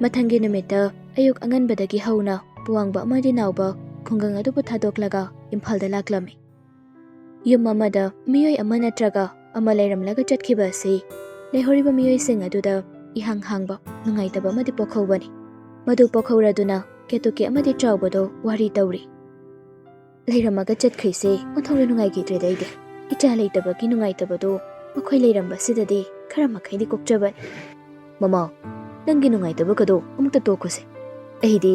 ꯃꯊꯪꯒꯤ ꯅꯨꯃꯤꯠꯇ ꯑꯌꯨꯛ ꯑꯉꯟꯕꯗꯒꯤ ꯍꯧꯅ ꯄꯨꯋꯥꯡꯕ ꯑꯃꯗꯤ ꯅꯥꯎꯕ ꯈꯨꯡꯒꯪ ꯑꯗꯨꯕꯨ ꯊꯥꯗꯣꯛꯂꯒ ꯏꯝꯐꯥꯜꯗ ꯂꯥꯛꯂꯝꯃꯤ꯫ ꯌꯨꯝ ꯑꯃꯗ ꯃꯤꯑꯣꯏ ꯑꯃ ꯅꯠꯇ꯭ꯔꯒ ꯑꯃ ꯂꯩꯔꯝꯂꯒ ꯆꯠꯈꯤꯕ ꯑꯁꯤ ꯂꯩꯍꯧꯔꯤꯕ ꯃꯤꯑꯣꯏꯁꯤꯡ ꯑꯗꯨꯗ ꯏꯍꯥꯡ ꯍꯥꯡꯕ ꯅꯨꯡꯉꯥꯏꯇꯕ ꯑꯃꯗꯤ ꯄꯣꯛꯍꯧꯕꯅꯤ꯫ ꯃꯗꯨ ꯄꯣꯛꯍꯧꯔꯗꯨꯅ ꯀꯦꯇꯨꯀꯤ ꯑꯃꯗꯤ ꯆꯥꯎꯕꯗꯣ ꯋꯥꯔꯤ ꯇꯧꯔꯤ꯫ "ꯂꯩꯔꯝꯃꯒ ꯆꯠꯈ꯭ꯔꯤꯁꯦ ꯑꯣꯟꯊꯣꯛꯅ ꯅꯨꯡꯉꯥꯏꯈꯤꯗ꯭ꯔꯦꯗ ꯑꯩꯗꯤ꯫ ꯏꯆꯥ ꯂꯩꯇꯕꯒꯤ ꯅꯨꯡꯉꯥꯏꯇꯕꯗꯣ ꯃꯈꯣꯏ ꯂꯩꯔꯝꯕꯁꯤꯗꯗꯤ ꯈꯔ ꯃꯈꯩꯗꯤ ꯀꯣꯛꯆꯕꯅꯤ꯫" "ꯃꯃꯥ, ꯅꯪꯒꯤ ꯅꯨꯡꯉꯥꯏꯇꯕꯒꯗꯣ ꯑꯃꯨꯛꯇ ꯇꯣꯛꯈꯣꯁꯦ꯫ ꯑꯩꯗꯤ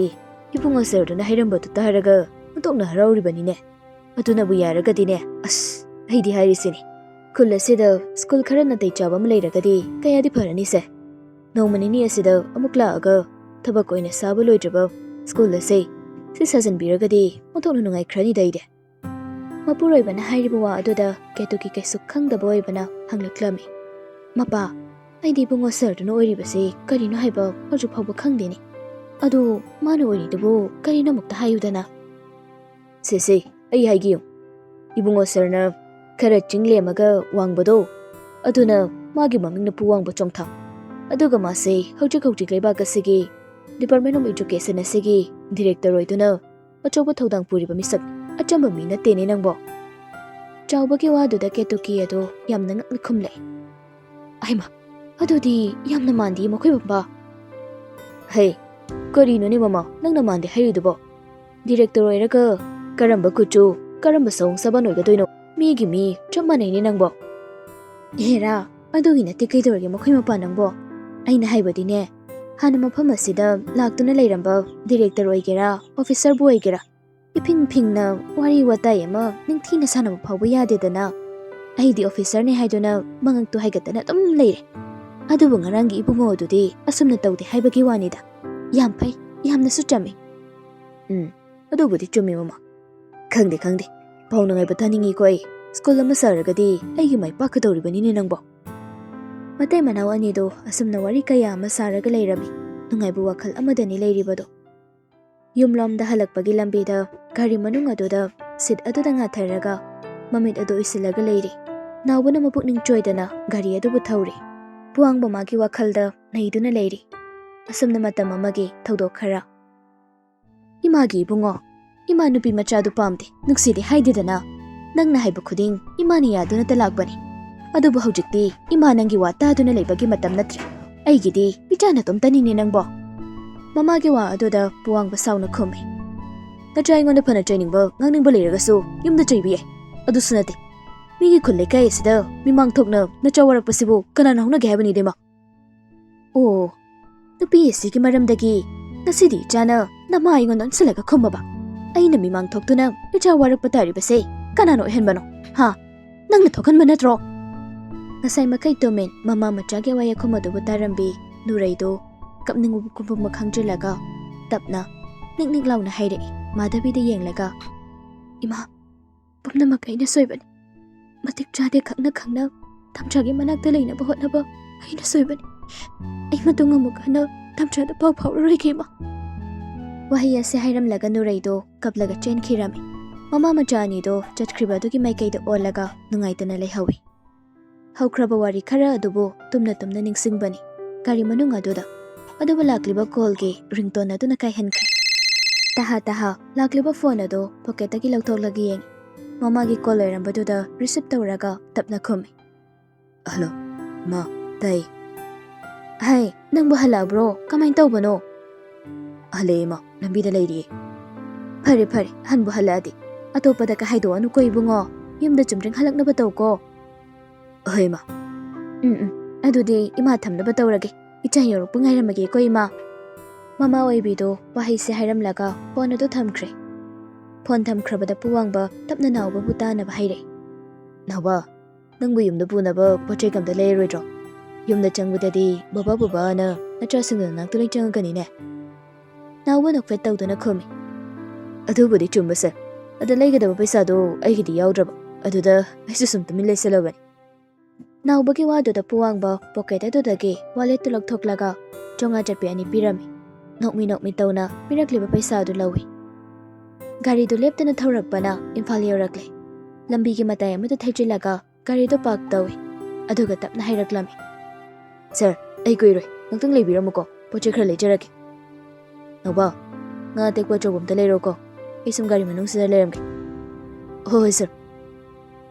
ꯏꯕꯨꯡꯉꯣ ꯁꯔꯗꯨꯅ ꯍꯥꯏꯔꯝꯕꯗꯨ ꯇꯥꯔꯒ ꯑꯣꯟꯊꯣꯛꯅ ꯍꯔꯥꯎꯔꯤꯕꯅꯤꯅꯦ꯫ ꯑꯗꯨꯅꯕꯨ ꯌꯥꯔꯒꯗꯤꯅꯦ, ꯑꯁ, ꯑꯩꯗꯤ ꯍꯥꯏꯔꯤꯁꯤꯅꯤ, ꯈꯨꯜ ꯑꯁꯤꯗ ꯁ꯭ꯀꯨꯜ ꯈꯔ ꯅꯥꯇꯩ ꯆꯥꯕ ꯑꯃ ꯂꯩꯔꯒꯗꯤ ꯀꯌꯥꯗꯤ ꯐꯔꯅꯤꯁꯦ꯫ ꯅꯣꯡꯃ ꯅꯤꯅꯤ ꯑꯁꯤꯗ ꯑꯃꯨꯛ ꯂꯥꯛꯑꯒ ꯊꯕꯛ ꯑꯣꯏꯅ ꯁꯥꯕ ꯂꯣꯏꯗ꯭ꯔꯤꯕ ꯁ꯭ꯀꯨꯜ ꯑꯁꯦ ꯁꯤ ꯁꯥꯖꯟꯕꯤꯔꯒꯗꯤ ꯑꯣꯟꯊꯣꯛꯅ ꯅꯨꯡꯉꯥꯏꯈ꯭ꯔꯅꯤꯗ ꯑꯩꯗꯤ꯫" ꯃꯄꯨꯔꯣꯏꯕꯅ ꯍꯥꯏꯔꯤꯕ ꯋꯥ ꯑꯗꯨꯗ ꯀꯦꯇꯨꯀꯤ ꯀꯩꯁꯨ ꯈꯪꯗꯕ ꯑꯣꯏꯕꯅ ꯍꯪꯂꯛꯂꯝꯃꯤ, "ꯃꯄꯥ, ꯑꯩꯗꯤ ꯏꯕꯨꯡꯉꯣ ꯁꯔꯗꯨꯅ ꯑꯣꯏꯔꯤꯕꯁꯤ ꯀꯔꯤꯅꯣ ꯍꯥꯏꯕ ꯍꯧꯖꯤꯛ ꯐꯥꯎꯕ ꯈꯪꯗꯦꯅꯦ꯫ ꯑꯗꯨ ꯃꯥꯅ ꯑꯣꯏꯔꯤꯗꯨꯕꯨ ꯀꯔꯤꯅꯣ ꯑꯃꯨꯛꯇ ꯍꯥꯏꯌꯨꯗꯅ꯫" "ꯁꯦ ꯁꯦ, ꯑꯩ ꯍꯥꯏꯒꯦ ꯌꯦꯡꯉꯨ꯫ ꯏꯕꯨꯡꯉꯣ ꯁꯔꯅ ꯈꯔ ꯆꯤꯡ ꯂꯦꯝꯃꯒ ꯋꯥꯡꯕꯗꯣ, ꯑꯗꯨꯅ ꯃꯥꯒꯤ ꯃꯃꯤꯡꯅ ꯄꯨꯋꯥꯡꯕ ꯆꯣꯡꯊꯥꯝ꯫ ꯑꯗꯨꯒ ꯃꯥꯁꯦ ꯍꯧꯖꯤꯛ ꯍꯧꯖꯤꯛ ꯂꯩꯕꯥꯛ ꯑꯁꯤꯒꯤ Department of Education ꯑꯁꯤꯒꯤ director ꯑꯣꯏꯗꯨꯅ ꯑꯆꯧꯕ ꯊꯧꯗꯥꯡ ꯄꯨꯔꯤꯕ ꯃꯤꯁꯛ꯫ ꯑꯆꯝꯕ ꯃꯤ ꯅꯠꯇꯦꯅꯦ ꯅꯪꯕꯣ꯫" ꯆꯥꯎꯕꯒꯤ ꯋꯥꯗꯨꯗ ꯀꯦꯇꯨꯀꯤ ꯑꯗꯣ ꯌꯥꯝꯅ ꯉꯛꯅ ꯈꯨꯝꯂꯛꯏ꯫ "ꯑꯍꯩꯃ, ꯑꯗꯨꯗꯤ ꯌꯥꯝꯅ ꯃꯥꯟꯗꯤꯌꯦ ꯃꯈꯣꯏ ꯃꯄꯥ꯫ ꯍꯦ, ꯀꯔꯤꯅꯣꯅꯦ ꯃꯃꯥ, ꯅꯪꯅ ꯃꯥꯟꯗꯦ ꯍꯥꯏꯔꯤꯗꯨꯕꯣ? ꯗꯤꯔꯦꯛꯇꯔ ꯑꯣꯏꯔꯒ ꯀꯔꯝꯕ ꯀꯨꯆꯨ, ꯀꯔꯝꯕ ꯁꯑꯣꯡ ꯁꯥꯕꯟ ꯑꯣꯏꯒꯗꯣꯏꯅꯣ? ꯃꯤꯒꯤ ꯃꯤ ꯆꯞ ꯃꯥꯟꯅꯩꯅꯦ ꯅꯪꯕꯣ꯫ ꯑꯦꯔꯥ, ꯑꯗꯨꯒꯤ ꯅꯠꯇꯦ ꯀꯩꯗꯧꯔꯒꯦ ꯃꯈꯣꯏ ꯃꯄꯥ ꯅꯪꯕꯣ? ꯑꯩꯅ ꯍꯥꯏꯕꯗꯤꯅꯦ, ꯍꯥꯟꯅ ꯃꯐꯝ ꯑꯁꯤꯗ ꯂꯥꯛꯇꯨꯅ ꯂꯩꯔꯝꯕ ꯗꯤꯔꯦꯛꯇꯔ ꯑꯣꯏꯒꯦꯔꯥ, ꯑꯣꯐꯤꯁꯔꯕꯨ ꯑꯣꯏꯒꯦꯔꯥ, ꯏꯐꯤꯡ ꯐꯤꯡꯅ ꯋꯥꯔꯤ ꯋꯥꯇꯥꯏ ꯑꯃ ꯅꯤꯡꯊꯤꯅ ꯁꯥꯟꯅꯕ ꯐꯥꯎꯕ ꯌꯥꯗꯦꯗꯅ꯫ ꯑꯩꯗꯤ ꯑꯣꯐꯤꯁꯔꯅꯦ ꯍꯥꯏꯗꯨꯅ ꯃꯉꯛꯇꯨ ꯍꯥꯏꯒꯠꯇꯅ ꯑꯗꯨꯝ ꯂꯩꯔꯦ꯫ ꯑꯗꯨꯕꯨ ꯉꯔꯥꯡꯒꯤ ꯏꯕꯨꯡꯉꯣ ꯑꯗꯨꯗꯤ ꯑꯁꯨꯝꯅ ꯇꯧꯗꯦ ꯍꯥꯏꯕꯒꯤ ꯋꯥꯅꯤꯗ꯫ ꯌꯥꯝ ꯐꯩ, ꯌꯥꯝꯅꯁꯨ ꯆꯝꯃꯤ꯫ ꯎꯝ, ꯑꯗꯨꯕꯨꯗꯤ ꯆꯨꯝꯃꯤ ꯃꯃꯥ꯫ ꯈꯪꯗꯦ, ꯈꯪꯗꯦ, ꯄꯥꯎ ꯅꯨꯡꯉꯥꯏꯕ ꯇꯥꯅꯤꯡꯉꯤꯀꯣ ꯑꯩ꯫ ꯁ꯭ꯀꯨꯜ ꯑꯃ ꯁꯥꯔꯒꯗꯤ ꯑꯩꯒꯤ ꯃꯥꯏ ꯄꯥꯛꯀꯗꯧꯔꯤꯕꯅꯤꯅꯦ ꯅꯪꯕꯣ꯫ ꯃꯇꯩ ꯃꯅꯥꯎ ꯑꯅꯤꯗꯨ ꯑꯁꯨꯝꯅ ꯋꯥꯔꯤ ꯀꯌꯥ ꯑꯃ ꯁꯥꯔꯒ ꯂꯩꯔꯝꯃꯤ꯫ ꯅꯨꯡꯉꯥꯏꯕ ꯋꯥꯈꯜ ꯑꯃꯗꯅꯤ ꯂꯩꯔꯤꯕꯗꯣ꯫ ꯌꯨꯝꯂꯣꯝꯗ ꯍꯜꯂꯛꯄꯒꯤ ꯂꯝꯕꯤꯗ ꯒꯥꯔꯤ ꯃꯅꯨꯡ ꯑꯗꯨꯗ ꯁꯤꯠ ꯑꯗꯨꯗ ꯉꯥꯊꯔꯒ ꯃꯃꯤꯠ ꯑꯗꯨ ꯎꯏꯁꯤꯜꯂꯒ ꯂꯩꯔꯤ꯫ ꯅꯥꯎꯕꯅ ꯃꯄꯨꯛꯅꯤꯡ ꯆꯣꯏꯗꯅ ꯒꯥꯔꯤ ꯑꯗꯨꯕꯨ ꯊꯧꯔꯤ꯫ ꯄꯨꯋꯥꯡꯕ ꯃꯥꯒꯤ ꯋꯥꯈꯜꯗ ꯅꯩꯗꯨꯅ ꯂꯩꯔꯤ꯫ ꯑꯁꯨꯝꯅ ꯃꯇꯝ ꯑꯃꯒꯤ ꯊꯧꯗꯣꯛ ꯈꯔ꯫ ꯏꯃꯥꯒꯤ ꯏꯕꯨꯡꯉꯣ, ꯏꯃꯥ ꯅꯨꯄꯤ ꯃꯆꯥꯗꯨ ꯄꯥꯝꯗꯦ, ꯅꯨꯡꯁꯤꯗꯦ ꯍꯥꯏꯗꯦꯗꯅ꯫ ꯅꯪꯅ ꯍꯥꯏꯕ ꯈꯨꯗꯤꯡ ꯏꯃꯥꯅ ꯌꯥꯗꯨꯅꯇ ꯂꯥꯛꯄꯅꯤ꯫ ꯑꯗꯨꯕꯨ ꯍꯧꯖꯤꯛꯇꯤ ꯏꯃꯥ ꯅꯪꯒꯤ ꯋꯥ ꯇꯥꯗꯨꯅ ꯂꯩꯕꯒꯤ ꯃꯇꯝ ꯅꯠꯇ꯭ꯔꯦ꯫ ꯑꯩꯒꯤꯗꯤ ꯏꯆꯥ ꯅꯇꯣꯝꯇꯅꯤꯅꯦ ꯅꯪꯕꯣ꯫ ꯃꯃꯥꯒꯤ ꯋꯥ ꯑꯗꯨꯗ ꯄꯨꯋꯥꯡꯕ ꯁꯥꯎꯅ ꯈꯨꯝꯃꯤ꯫ ꯅꯆꯥ ꯑꯩꯉꯣꯟꯗ ꯐꯅ ꯆꯩꯅꯤꯡꯕ, ꯉꯥꯡꯅꯤꯡꯕ ꯂꯩꯔꯒꯁꯨ ꯌꯨꯝꯗ ꯆꯩꯕ ꯌꯥꯏ꯫ ꯑꯗꯨꯁꯨ ꯅꯠꯇꯦ꯫ ꯃꯤꯒꯤ ꯈꯨꯜ ꯂꯩꯀꯥꯏ ꯑꯁꯤꯗ ꯃꯤꯃꯥꯡ ꯊꯣꯛꯅ ꯅꯆꯥ ꯋꯥꯔꯛꯄꯁꯤꯕꯨ ꯀꯅꯥꯅ ꯍꯧꯅꯒꯦ ꯍꯥꯏꯕꯅꯤꯗ ꯏꯃꯥ? ꯑꯣ, ꯅꯨꯄꯤ ꯑꯁꯤꯒꯤ ꯃꯔꯝꯗꯒꯤ ꯉꯁꯤꯗꯤ ꯏꯆꯥꯅ ꯅꯃꯥ ꯑꯩꯉꯣꯟꯗ ꯑꯣꯟꯁꯤꯜꯂꯒ ꯈꯨꯝꯃꯕ? ꯑꯩꯅ ꯃꯤꯃꯥꯡ ꯊꯣꯛꯇꯨꯅ ꯏꯆꯥ ꯋꯥꯔꯛꯄ ꯇꯥꯔꯤꯕꯁꯦ ꯀꯅꯥꯅ ꯑꯣꯏꯍꯟꯕꯅꯣ? ꯍꯥ? ꯅꯪꯅ ꯊꯣꯛꯍꯟꯕ ꯅꯠꯇ꯭ꯔꯣ? ꯉꯁꯥꯏ ꯃꯈꯩ ꯇꯨꯃꯤꯟ ꯃꯃꯥ ꯃꯆꯥꯒꯤ ꯋꯥꯌꯦꯜ ꯑꯗꯨꯕꯨ ꯇꯥꯔꯝꯕꯤ ꯅꯨꯔꯩꯗꯨ ꯀꯞꯅꯤꯡꯕ ꯄꯨꯝꯕ ꯈꯪꯗ꯭ꯔꯤꯜꯂꯒ ꯇꯞꯅ ꯅꯤꯛ ꯅꯤꯛ ꯂꯥꯎꯅ ꯍꯥꯏꯔꯛꯏ, ꯃꯥꯙꯕꯤꯗ ꯌꯦꯡꯂꯒ꯫ "ꯏꯃꯥ, ꯄꯨꯝꯅꯃꯛ ꯑꯩꯅ ꯁꯣꯏꯕꯅꯤ꯫ ꯃꯇꯤꯛ ꯆꯥꯗꯦ ꯈꯪꯅ ꯈꯪꯅ ꯇꯝꯆꯥꯒꯤ ꯃꯅꯥꯛꯇ ꯂꯩꯅꯕ ꯍꯣꯠꯅꯕ ꯑꯩꯅ ꯁꯣꯏꯕꯅꯤ꯫ ꯑꯩ ꯃꯇꯨꯡ ꯑꯃꯨꯛ ꯍꯟꯅ ꯇꯝꯆꯥꯗ ꯄꯥꯎ ꯐꯥꯎꯔꯔꯣꯏꯒꯦ, ꯏꯃꯥ꯫" ꯋꯥꯍꯩ ꯑꯁꯤ ꯍꯥꯏꯔꯝꯂꯒ ꯅꯨꯔꯩꯗꯣ ꯀꯞꯂꯒ ꯆꯦꯟꯈꯤꯔꯝꯃꯤ꯫ ꯃꯃꯥ ꯃꯆꯥ ꯑꯅꯤꯗꯣ ꯆꯠꯈ꯭ꯔꯤꯕ ꯑꯗꯨꯒꯤ ꯃꯥꯏꯀꯩꯗ ꯑꯣꯜꯂꯒ ꯅꯨꯡꯉꯥꯏꯇꯅ ꯂꯩꯍꯧꯏ꯫ ꯍꯧꯈ꯭ꯔꯕ ꯋꯥꯔꯤ ꯈꯔ ꯑꯗꯨꯕꯨ ꯇꯨꯝꯅ ꯇꯨꯝꯅ ꯅꯤꯡꯁꯤꯡꯕꯅꯤ ꯒꯥꯔꯤ ꯃꯅꯨꯡ ꯑꯗꯨꯗ꯫ ꯑꯗꯨꯕꯨ ꯂꯥꯛꯂꯤꯕ ꯀꯣꯜꯒꯤ ꯔꯤꯡꯇꯣꯟ ꯑꯗꯨꯅ ꯀꯥꯏꯍꯟꯈ꯭ꯔꯦ꯫ ꯇꯍꯥ ꯇꯍꯥ ꯂꯥꯛꯂꯤꯕ ꯐꯣꯟ ꯑꯗꯨ ꯄꯣꯀꯦꯠꯇꯒꯤ ꯂꯧꯊꯣꯛꯂꯒ ꯌꯦꯡꯉꯤ꯫ ꯃꯃꯥꯒꯤ ꯀꯣꯜ ꯑꯣꯏꯔꯝꯕꯗꯨꯗ ꯔꯤꯁꯤꯞ ꯇꯧꯔꯒ ꯇꯞꯅ ꯈꯨꯝꯃꯤ꯫ "ꯍꯜꯂꯣ, ꯃꯥ, ꯇꯥꯏ꯫ "ꯍꯩ, ꯅꯪꯕꯨ ꯍꯜꯂꯛꯑꯕ꯭ꯔꯣ? ꯀꯃꯥꯏꯅ ꯇꯧꯕꯅꯣ?" "ꯍꯜꯂꯛꯑꯦ ꯏꯃꯥ, ꯂꯝꯕꯤꯗ ꯂꯩꯔꯤꯌꯦ꯫" "ꯐꯔꯦ ꯐꯔꯦ, ꯍꯟꯕꯨ ꯍꯜꯂꯛꯑꯗꯤ꯫ ꯑꯇꯣꯞꯄꯗ ꯀ ꯍꯥꯏꯗꯣꯛꯑꯅꯨꯀꯣ ꯏꯕꯨꯡꯉꯣ꯫ ꯌꯨꯝꯗ ꯆꯨꯝꯗ꯭ꯔꯤꯡ ꯍꯜꯂꯛꯅꯕ ꯇꯧꯀꯣ꯫" "ꯍꯣꯏ ꯏꯃꯥ꯫" "ꯎꯝ ꯎꯝ, ꯑꯗꯨꯗꯤ ꯏꯃꯥ ꯊꯝꯅꯕ ꯇꯧꯔꯒꯦ꯫ ꯏꯆꯥ ꯌꯧꯔꯛꯄ ꯉꯥꯏꯔꯝꯃꯒꯦꯀꯣ ꯏꯃꯥ꯫" ꯃꯃꯥ ꯑꯣꯏꯕꯤꯗꯣ ꯋꯥꯍꯩꯁꯦ ꯍꯥꯏꯔꯝꯂꯒ ꯐꯣꯟ ꯑꯗꯨ ꯊꯝꯈ꯭ꯔꯦ꯫ ꯐꯣꯟ ꯊꯝꯈ꯭ꯔꯕꯗ ꯄꯨꯋꯥꯡꯕ ꯇꯞꯅ ꯅꯥꯎꯕꯕꯨ ꯇꯥꯅꯕ ꯍꯥꯏꯔꯛꯏ꯫ "ꯅꯥꯎꯕ, ꯅꯪꯕꯨ ꯌꯨꯝꯗ ꯄꯨꯅꯕ ꯄꯣꯠ ꯆꯩ ꯀꯝꯇ ꯂꯩꯔꯔꯣꯏꯗ꯭ꯔꯣ? ꯌꯨꯝꯗ ꯆꯪꯕꯗꯗꯤ ꯕꯕꯥ ꯕꯕꯥꯅ ꯅꯆꯥꯁꯤꯡꯗꯨ ꯅꯅꯥꯛꯇ ꯂꯣꯏ ꯆꯪꯉꯛꯀꯅꯤꯅꯦ꯫" ꯅꯥꯎꯕ ꯅꯣꯛꯐꯦꯠ ꯇꯧꯗꯨꯅ ꯈꯨꯝꯃꯤ꯫ "ꯑꯗꯨꯕꯨꯗꯤ ꯆꯨꯝꯕ ꯁꯦ, ꯑꯗ ꯂꯩꯒꯗꯕ ꯄꯩꯁꯥꯗꯣ ꯑꯩꯒꯤꯗꯤ ꯌꯥꯎꯗ꯭ꯔꯕ, ꯑꯗꯨꯗ ꯑꯩꯁꯨ ꯁꯨꯝ ꯇꯨꯃꯤꯟ ꯂꯩꯁꯜꯂꯕꯅꯤ꯫" ꯅꯥꯎꯕꯒꯤ ꯋꯥꯗꯨꯗ ꯄꯨꯋꯥꯡꯕ ꯄꯣꯀꯦꯠ ꯑꯗꯨꯗꯒꯤ ꯋꯥꯂꯦꯠꯇꯨ ꯂꯧꯊꯣꯛꯂꯒ ꯆꯥꯝꯃꯉꯥ ꯆꯠꯄꯤ ꯑꯅꯤ ꯄꯤꯔꯝꯃꯤ꯫ ꯅꯣꯛꯃꯤ ꯅꯣꯛꯃꯤ ꯇꯧꯅ ꯄꯤꯔꯛꯂꯤꯕ ꯄꯩꯁꯥ ꯑꯗꯨ ꯂꯧꯏ꯫ ꯒꯥꯔꯤꯗꯨ ꯂꯦꯞꯇꯅ ꯊꯧꯔꯛꯄꯅ ꯏꯝꯐꯥꯜ ꯌꯧꯔꯛꯂꯦ꯫ ꯂꯝꯕꯤꯒꯤ ꯃꯇꯥꯏ ꯑꯃꯗ ꯊꯩꯖꯤꯜꯂꯒ ꯒꯥꯔꯤꯗꯨ ꯄꯥꯔꯛ ꯇꯧꯏ꯫ ꯑꯗꯨꯒ ꯇꯞꯅ ꯍꯥꯏꯔꯛꯂꯝꯃꯤ, "ꯁꯥꯔ, ꯑꯩ ꯀꯨꯏꯔꯣꯏ, ꯉꯥꯛꯇꯪ ꯂꯩꯕꯤꯔꯝꯃꯨꯀꯣ, ꯄꯣꯠ ꯆꯩ ꯈꯔ ꯂꯩꯖꯔꯛꯀꯦ꯫" "ꯅꯥꯎꯕ, ꯉꯥ ꯑꯇꯦꯛꯄ ꯑꯆꯧꯕ ꯑꯝꯇ ꯂꯩꯔꯛꯎꯀꯣ, ꯑꯩ ꯁꯨꯝ ꯒꯥꯔꯤ ꯃꯅꯨꯡꯁꯤꯗ ꯂꯩꯔꯝꯒꯦ꯫" "ꯍꯣꯏ ꯍꯣꯏ ꯁꯥꯔ꯫"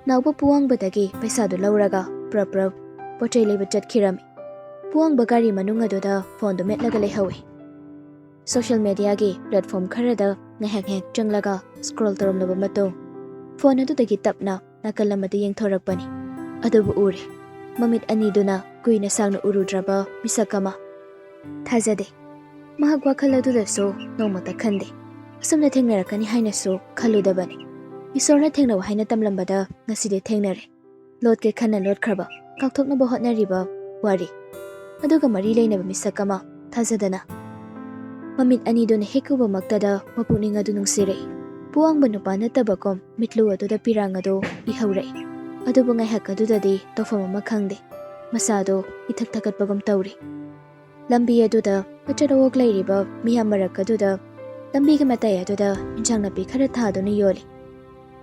ꯅꯥꯎꯕ ꯄꯨꯋꯥꯡꯕꯗꯒꯤ ꯄꯩꯁꯥꯗꯨ ꯂꯧꯔꯒ ꯄ꯭ꯔꯞ ꯄ꯭ꯔꯞ ꯄꯣꯠ ꯆꯩ ꯂꯩꯕ ꯆꯠꯈꯤꯔꯝꯃꯤ꯫ ꯄꯨꯋꯥꯡꯕ ꯒꯥꯔꯤ ꯃꯅꯨꯡ ꯑꯗꯨꯗ ꯐꯣꯟꯗꯨ ꯃꯦꯠꯂꯒ ꯂꯩꯍꯧꯏ꯫ ꯁꯣꯁꯤꯌꯦꯜ ꯃꯦꯗꯤꯌꯥꯒꯤ ꯄ꯭ꯂꯦꯠꯐꯣꯝ ꯈꯔꯗ ꯉꯥꯏꯍꯥꯛ ꯉꯥꯏꯍꯥꯛ ꯆꯪꯂꯒ ꯁ꯭ꯀ꯭ꯔꯣꯜ ꯇꯧꯔꯝꯂꯕ ꯃꯇꯨꯡ, ꯐꯣꯟ ꯑꯗꯨꯗꯒꯤ ꯇꯞꯅ ꯅꯥꯀꯜ ꯑꯃꯗ ꯌꯦꯡꯊꯣꯔꯛꯄꯅꯤ꯫ ꯑꯗꯨꯕꯨ ꯎꯔꯦ, ꯃꯃꯤꯠ ꯑꯅꯤꯗꯨꯅ ꯀꯨꯏꯅ ꯁꯥꯡꯅ ꯎꯔꯨꯗ꯭ꯔꯕ ꯃꯤꯁꯛ ꯑꯃ꯫ ꯊꯥꯖꯗꯦ꯫ ꯃꯍꯥꯛ ꯋꯥꯈꯜ ꯑꯗꯨꯗꯁꯨ ꯅꯣꯡꯃꯇ ꯈꯟꯗꯦ꯫ ꯑꯁꯨꯝꯅ ꯊꯦꯡꯅꯔꯛꯀꯅꯤ ꯍꯥꯏꯅꯁꯨ ꯈꯜꯂꯨꯗꯕꯅꯤ꯫ ꯏꯁꯣꯔꯅ ꯊꯦꯡꯅꯧ ꯍꯥꯏꯅ ꯇꯝꯂꯝꯕꯗ ꯉꯁꯤꯗꯤ ꯊꯦꯡꯅꯔꯦ꯫ ꯂꯣꯠꯀꯦ ꯈꯟꯅ ꯂꯣꯠꯈ꯭ꯔꯕ, ꯀꯥꯎꯊꯣꯛꯅꯕ ꯍꯣꯠꯅꯔꯤꯕ ꯋꯥꯔꯤ꯫ ꯑꯗꯨꯒ ꯃꯔꯤ ꯂꯩꯅꯕ ꯃꯤꯁꯛ ꯑꯃ, ꯊꯥꯖꯗꯅ꯫ ꯃꯃꯤꯠ ꯑꯅꯤꯗꯨꯅ ꯍꯦꯛ ꯎꯕꯃꯛꯇꯗ ꯃꯄꯨꯛꯅꯤꯡ ꯑꯗꯨ ꯅꯨꯡꯁꯤꯔꯛꯏ꯫ ꯄꯨꯋꯥꯡꯕ ꯅꯨꯄꯥ ꯅꯠꯇꯕꯒꯨꯝ ꯃꯤꯠꯂꯨ ꯑꯗꯨꯗ ꯄꯤꯔꯥꯡ ꯑꯗꯨ ꯏꯍꯧꯔꯛꯏ꯫ ꯑꯗꯨꯕꯨ ꯉꯥꯏꯍꯥꯛ ꯑꯗꯨꯗꯗꯤ ꯇꯧꯐꯝ ꯑꯃ ꯈꯪꯗꯦ꯫ ꯃꯁꯥꯗꯣ ꯏꯊꯛ ꯊꯛꯀꯠꯄꯒꯨꯝ ꯇꯧꯔꯤ꯫ ꯂꯝꯕꯤ ꯑꯗꯨꯗ ꯑꯆꯠ ꯑꯋꯣꯛ ꯂꯩꯔꯤꯕ ꯃꯤꯌꯥꯝ ꯃꯔꯛ ꯑꯗꯨꯗ ꯂꯝꯕꯤꯒꯤ ꯃꯇꯥꯏ ꯑꯗꯨꯗ ꯏꯟꯁꯥꯡ ꯅꯥꯄꯤ ꯈꯔ ꯊꯥꯗꯨꯅ ꯌꯣꯜꯂꯤ꯫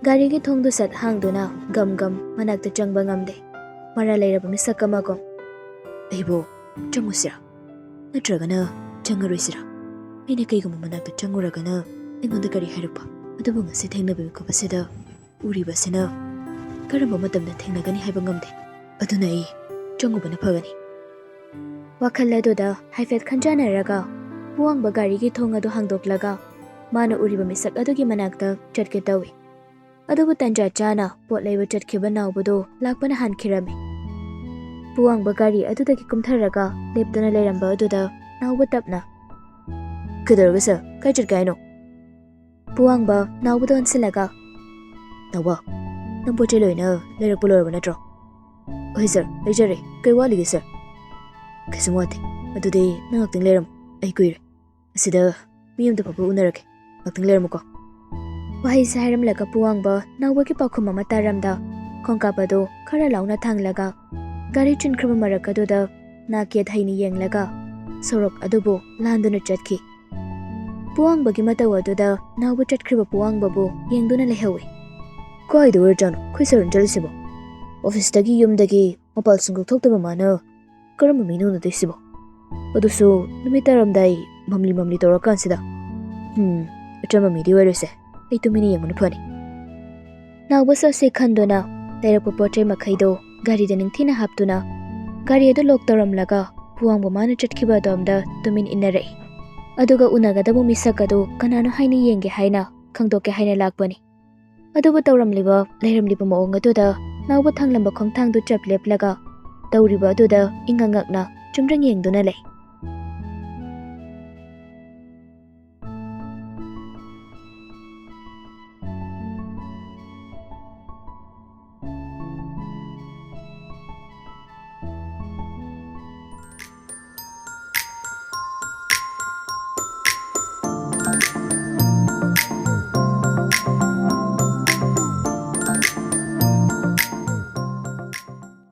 ꯒꯥꯔꯤꯒꯤ ꯊꯣꯡꯗꯨ ꯁꯠ ꯍꯥꯡꯗꯨꯅ ꯒꯝ ꯒꯝ ꯃꯅꯥꯛꯇ ꯆꯪꯕ ꯉꯝꯗꯦ꯫ ꯃꯔꯥ ꯂꯩꯔꯕ ꯃꯤꯁꯛ ꯑꯃꯒꯨꯝ꯫ "ꯑꯩꯕꯨ ꯆꯪꯉꯨꯁꯤꯔꯥ? ꯅꯠꯇ꯭ꯔꯒꯅ ꯆꯪꯉꯔꯣꯏꯁꯤꯔꯥ? ꯑꯩꯅ ꯀꯩꯒꯨꯝꯕ ꯃꯅꯥꯛꯇ ꯆꯪꯉꯨꯔꯒꯅ ꯑꯩꯉꯣꯟꯗ ꯀꯔꯤ ꯍꯥꯏꯔꯛꯄ? ꯑꯗꯨꯕꯨ ꯉꯁꯤ ꯊꯦꯡꯅꯕ ꯃꯤꯀꯨꯞ ꯑꯁꯤꯗ ꯎꯔꯤꯕꯁꯤꯅ ꯀꯔꯝꯕ ꯃꯇꯝꯗ ꯊꯦꯡꯅꯒꯅꯤ ꯍꯥꯏꯕ ꯉꯝꯗꯦ꯫ ꯑꯗꯨꯅ ꯑꯩ ꯆꯪꯉꯨꯕꯅ ꯐꯒꯅꯤ꯫" ꯋꯥꯈꯜ ꯑꯗꯨꯗ ꯍꯥꯏꯐꯦꯠ ꯈꯟꯖꯥꯟꯅꯔꯒ ꯄꯨꯋꯥꯡꯕ ꯒꯥꯔꯤꯒꯤ ꯊꯣꯡ ꯑꯗꯨ ꯍꯥꯡꯗꯣꯛꯂꯒ ꯃꯥꯅ ꯎꯔꯤꯕ ꯃꯤꯁꯛ ꯑꯗꯨꯒꯤ ꯃꯅꯥꯛꯇ ꯆꯠꯀꯦ ꯇꯧꯏ꯫ ꯑꯗꯨꯕꯨ ꯇꯟꯖꯥ ꯆꯥꯅ ꯄꯣꯠ ꯂꯩꯕ ꯆꯠꯈꯤꯕ ꯅꯥꯎꯕꯗꯨ ꯂꯥꯛꯄꯅ ꯍꯥꯟꯈꯤꯔꯝꯃꯤ꯫ ꯄꯨꯋꯥꯡꯕ ꯒꯥꯔꯤ ꯑꯗꯨꯗꯒꯤ ꯀꯨꯝꯊꯔꯒ ꯂꯦꯞꯇꯨꯅ ꯂꯩꯔꯝꯕ ꯑꯗꯨꯗ ꯅꯥꯎꯕ ꯇꯞꯅ, "ꯀꯩꯗꯧꯔꯒꯦ ꯁꯥꯔ? ꯀꯥꯏ ꯆꯠꯀꯦ ꯍꯥꯏꯅꯣ?" ꯄꯨꯋꯥꯡꯕ ꯅꯥꯎꯕꯗ ꯑꯣꯟꯁꯤꯜꯂꯒ, "ꯅꯥꯎꯕ, ꯅꯪ ꯄꯣꯠ ꯆꯩ ꯂꯣꯏꯅ ꯂꯩꯔꯛꯄ ꯂꯣꯏꯔꯕ ꯅꯠꯇ꯭ꯔꯣ?" "ꯍꯣꯏ ꯁꯥꯔ, ꯂꯩꯖꯔꯦ꯫ ꯀꯩ ꯋꯥꯠꯂꯤꯒꯦ ꯁꯥꯔ?" "ꯀꯩꯁꯨꯝ ꯋꯥꯠꯇꯦ꯫ ꯑꯗꯨꯗꯤ ꯅꯪ ꯉꯥꯛꯇꯪ ꯂꯩꯔꯝꯃꯣ, ꯑꯩ ꯀꯨꯏꯔꯦ꯫ ꯑꯁꯤꯗ ꯃꯤ ꯑꯝꯗ ꯐꯥꯎꯕ ꯎꯅꯔꯒꯦ꯫ ꯉꯥꯛꯇꯪ ꯂꯩꯔꯝꯃꯨꯀꯣ꯫" ꯋꯥꯍꯩꯁꯦ ꯍꯥꯏꯔꯝꯂꯒ ꯄꯨꯋꯥꯡꯕ ꯅꯥꯎꯕꯒꯤ ꯄꯥꯎꯈꯨꯝ ꯑꯃ ꯇꯥꯔꯝꯗ ꯈꯣꯡꯀꯥꯞ ꯑꯗꯨ ꯈꯔ ꯂꯥꯎꯅ ꯊꯥꯡꯂꯒ ꯒꯥꯔꯤ ꯆꯤꯟꯈ꯭ꯔꯕ ꯃꯔꯛ ꯑꯗꯨꯗ ꯅꯥꯛ ꯌꯦꯠ ꯍꯩꯅ ꯌꯦꯡꯂꯒ ꯁꯣꯔꯣꯛ ꯑꯗꯨꯕꯨ ꯂꯥꯟꯗꯨꯅ ꯆꯠꯈꯤ꯫ ꯄꯨꯋꯥꯡꯕꯒꯤ ꯃꯇꯧ ꯑꯗꯨꯗ ꯅꯥꯎꯕ ꯆꯠꯈ꯭ꯔꯤꯕ ꯄꯨꯋꯥꯡꯕꯕꯨ ꯌꯦꯡꯗꯨꯅ ꯂꯩꯍꯧꯏ꯫ "ꯀꯥꯏꯗ ꯑꯣꯏꯔꯖꯥꯠꯅꯣ ꯑꯩꯈꯣꯏ ꯁꯥꯔꯅ ꯆꯠꯂꯤꯁꯤꯕꯣ? ꯑꯣꯐꯤꯁꯇꯒꯤ ꯌꯨꯝꯗꯒꯤ ꯃꯄꯥꯜ ꯁꯨꯡꯊꯣꯛ ꯊꯣꯛꯇꯕ ꯃꯥꯅ ꯀꯔꯝꯕ ꯃꯤꯅꯣ ꯎꯅꯗꯣꯏꯁꯤꯕꯣ? ꯑꯗꯨꯁꯨ ꯅꯨꯃꯤꯠ ꯇꯥꯔꯝꯗꯥꯏ ꯃꯝꯂꯤ ꯃꯝꯂꯤ ꯇꯧꯔꯀꯥꯟꯁꯤꯗ꯫ ꯎꯝ, ꯑꯆꯝꯕ ꯃꯤꯗꯤ ꯑꯣꯏꯔꯣꯏꯁꯦ꯫ ꯑꯩ ꯇꯨꯃꯤꯟꯅ ꯌꯦꯡꯕꯅ ꯐꯅꯤ꯫" ꯅꯥꯎꯕꯁꯨ ꯑꯁꯤ ꯈꯟꯗꯨꯅ ꯂꯩꯔꯛꯄ ꯄꯣꯠ ꯆꯩ ꯃꯈꯩꯗꯣ ꯒꯥꯔꯤꯗ ꯅꯤꯡꯊꯤꯅ ꯍꯥꯞꯇꯨꯅ ꯒꯥꯔꯤ ꯑꯗꯨ ꯂꯣꯛ ꯇꯧꯔꯝꯂꯒ ꯄꯨꯋꯥꯡꯕ ꯃꯥꯅ ꯆꯠꯈꯤꯕ ꯑꯗꯣꯝꯗ ꯇꯨꯃꯤꯟ ꯏꯟꯅꯔꯛꯏ꯫ ꯑꯗꯨꯒ ꯎꯅꯒꯗꯕ ꯃꯤꯁꯛ ꯑꯗꯨ ꯀꯅꯥꯅꯣ ꯍꯥꯏꯅ ꯌꯦꯡꯒꯦ ꯍꯥꯏꯅ ꯈꯪꯗꯣꯛꯀꯦ ꯍꯥꯏꯅ ꯂꯥꯛꯄꯅꯤ꯫ ꯑꯗꯨꯕꯨ ꯇꯧꯔꯝꯂꯤꯕ ꯂꯩꯔꯝꯂꯤꯕ ꯃꯑꯣꯡ ꯑꯗꯨꯗ ꯅꯥꯎꯕ ꯊꯥꯡꯂꯝꯕ ꯈꯣꯡꯊꯥꯡꯗꯨ ꯆꯞ ꯂꯦꯞꯂꯒ ꯇꯧꯔꯤꯕ ꯑꯗꯨꯗ ꯏꯉꯛ ꯉꯛꯅ ꯆꯨꯝꯗ꯭ꯔꯤꯡ ꯌꯦꯡꯗꯨꯅ ꯂꯩ꯫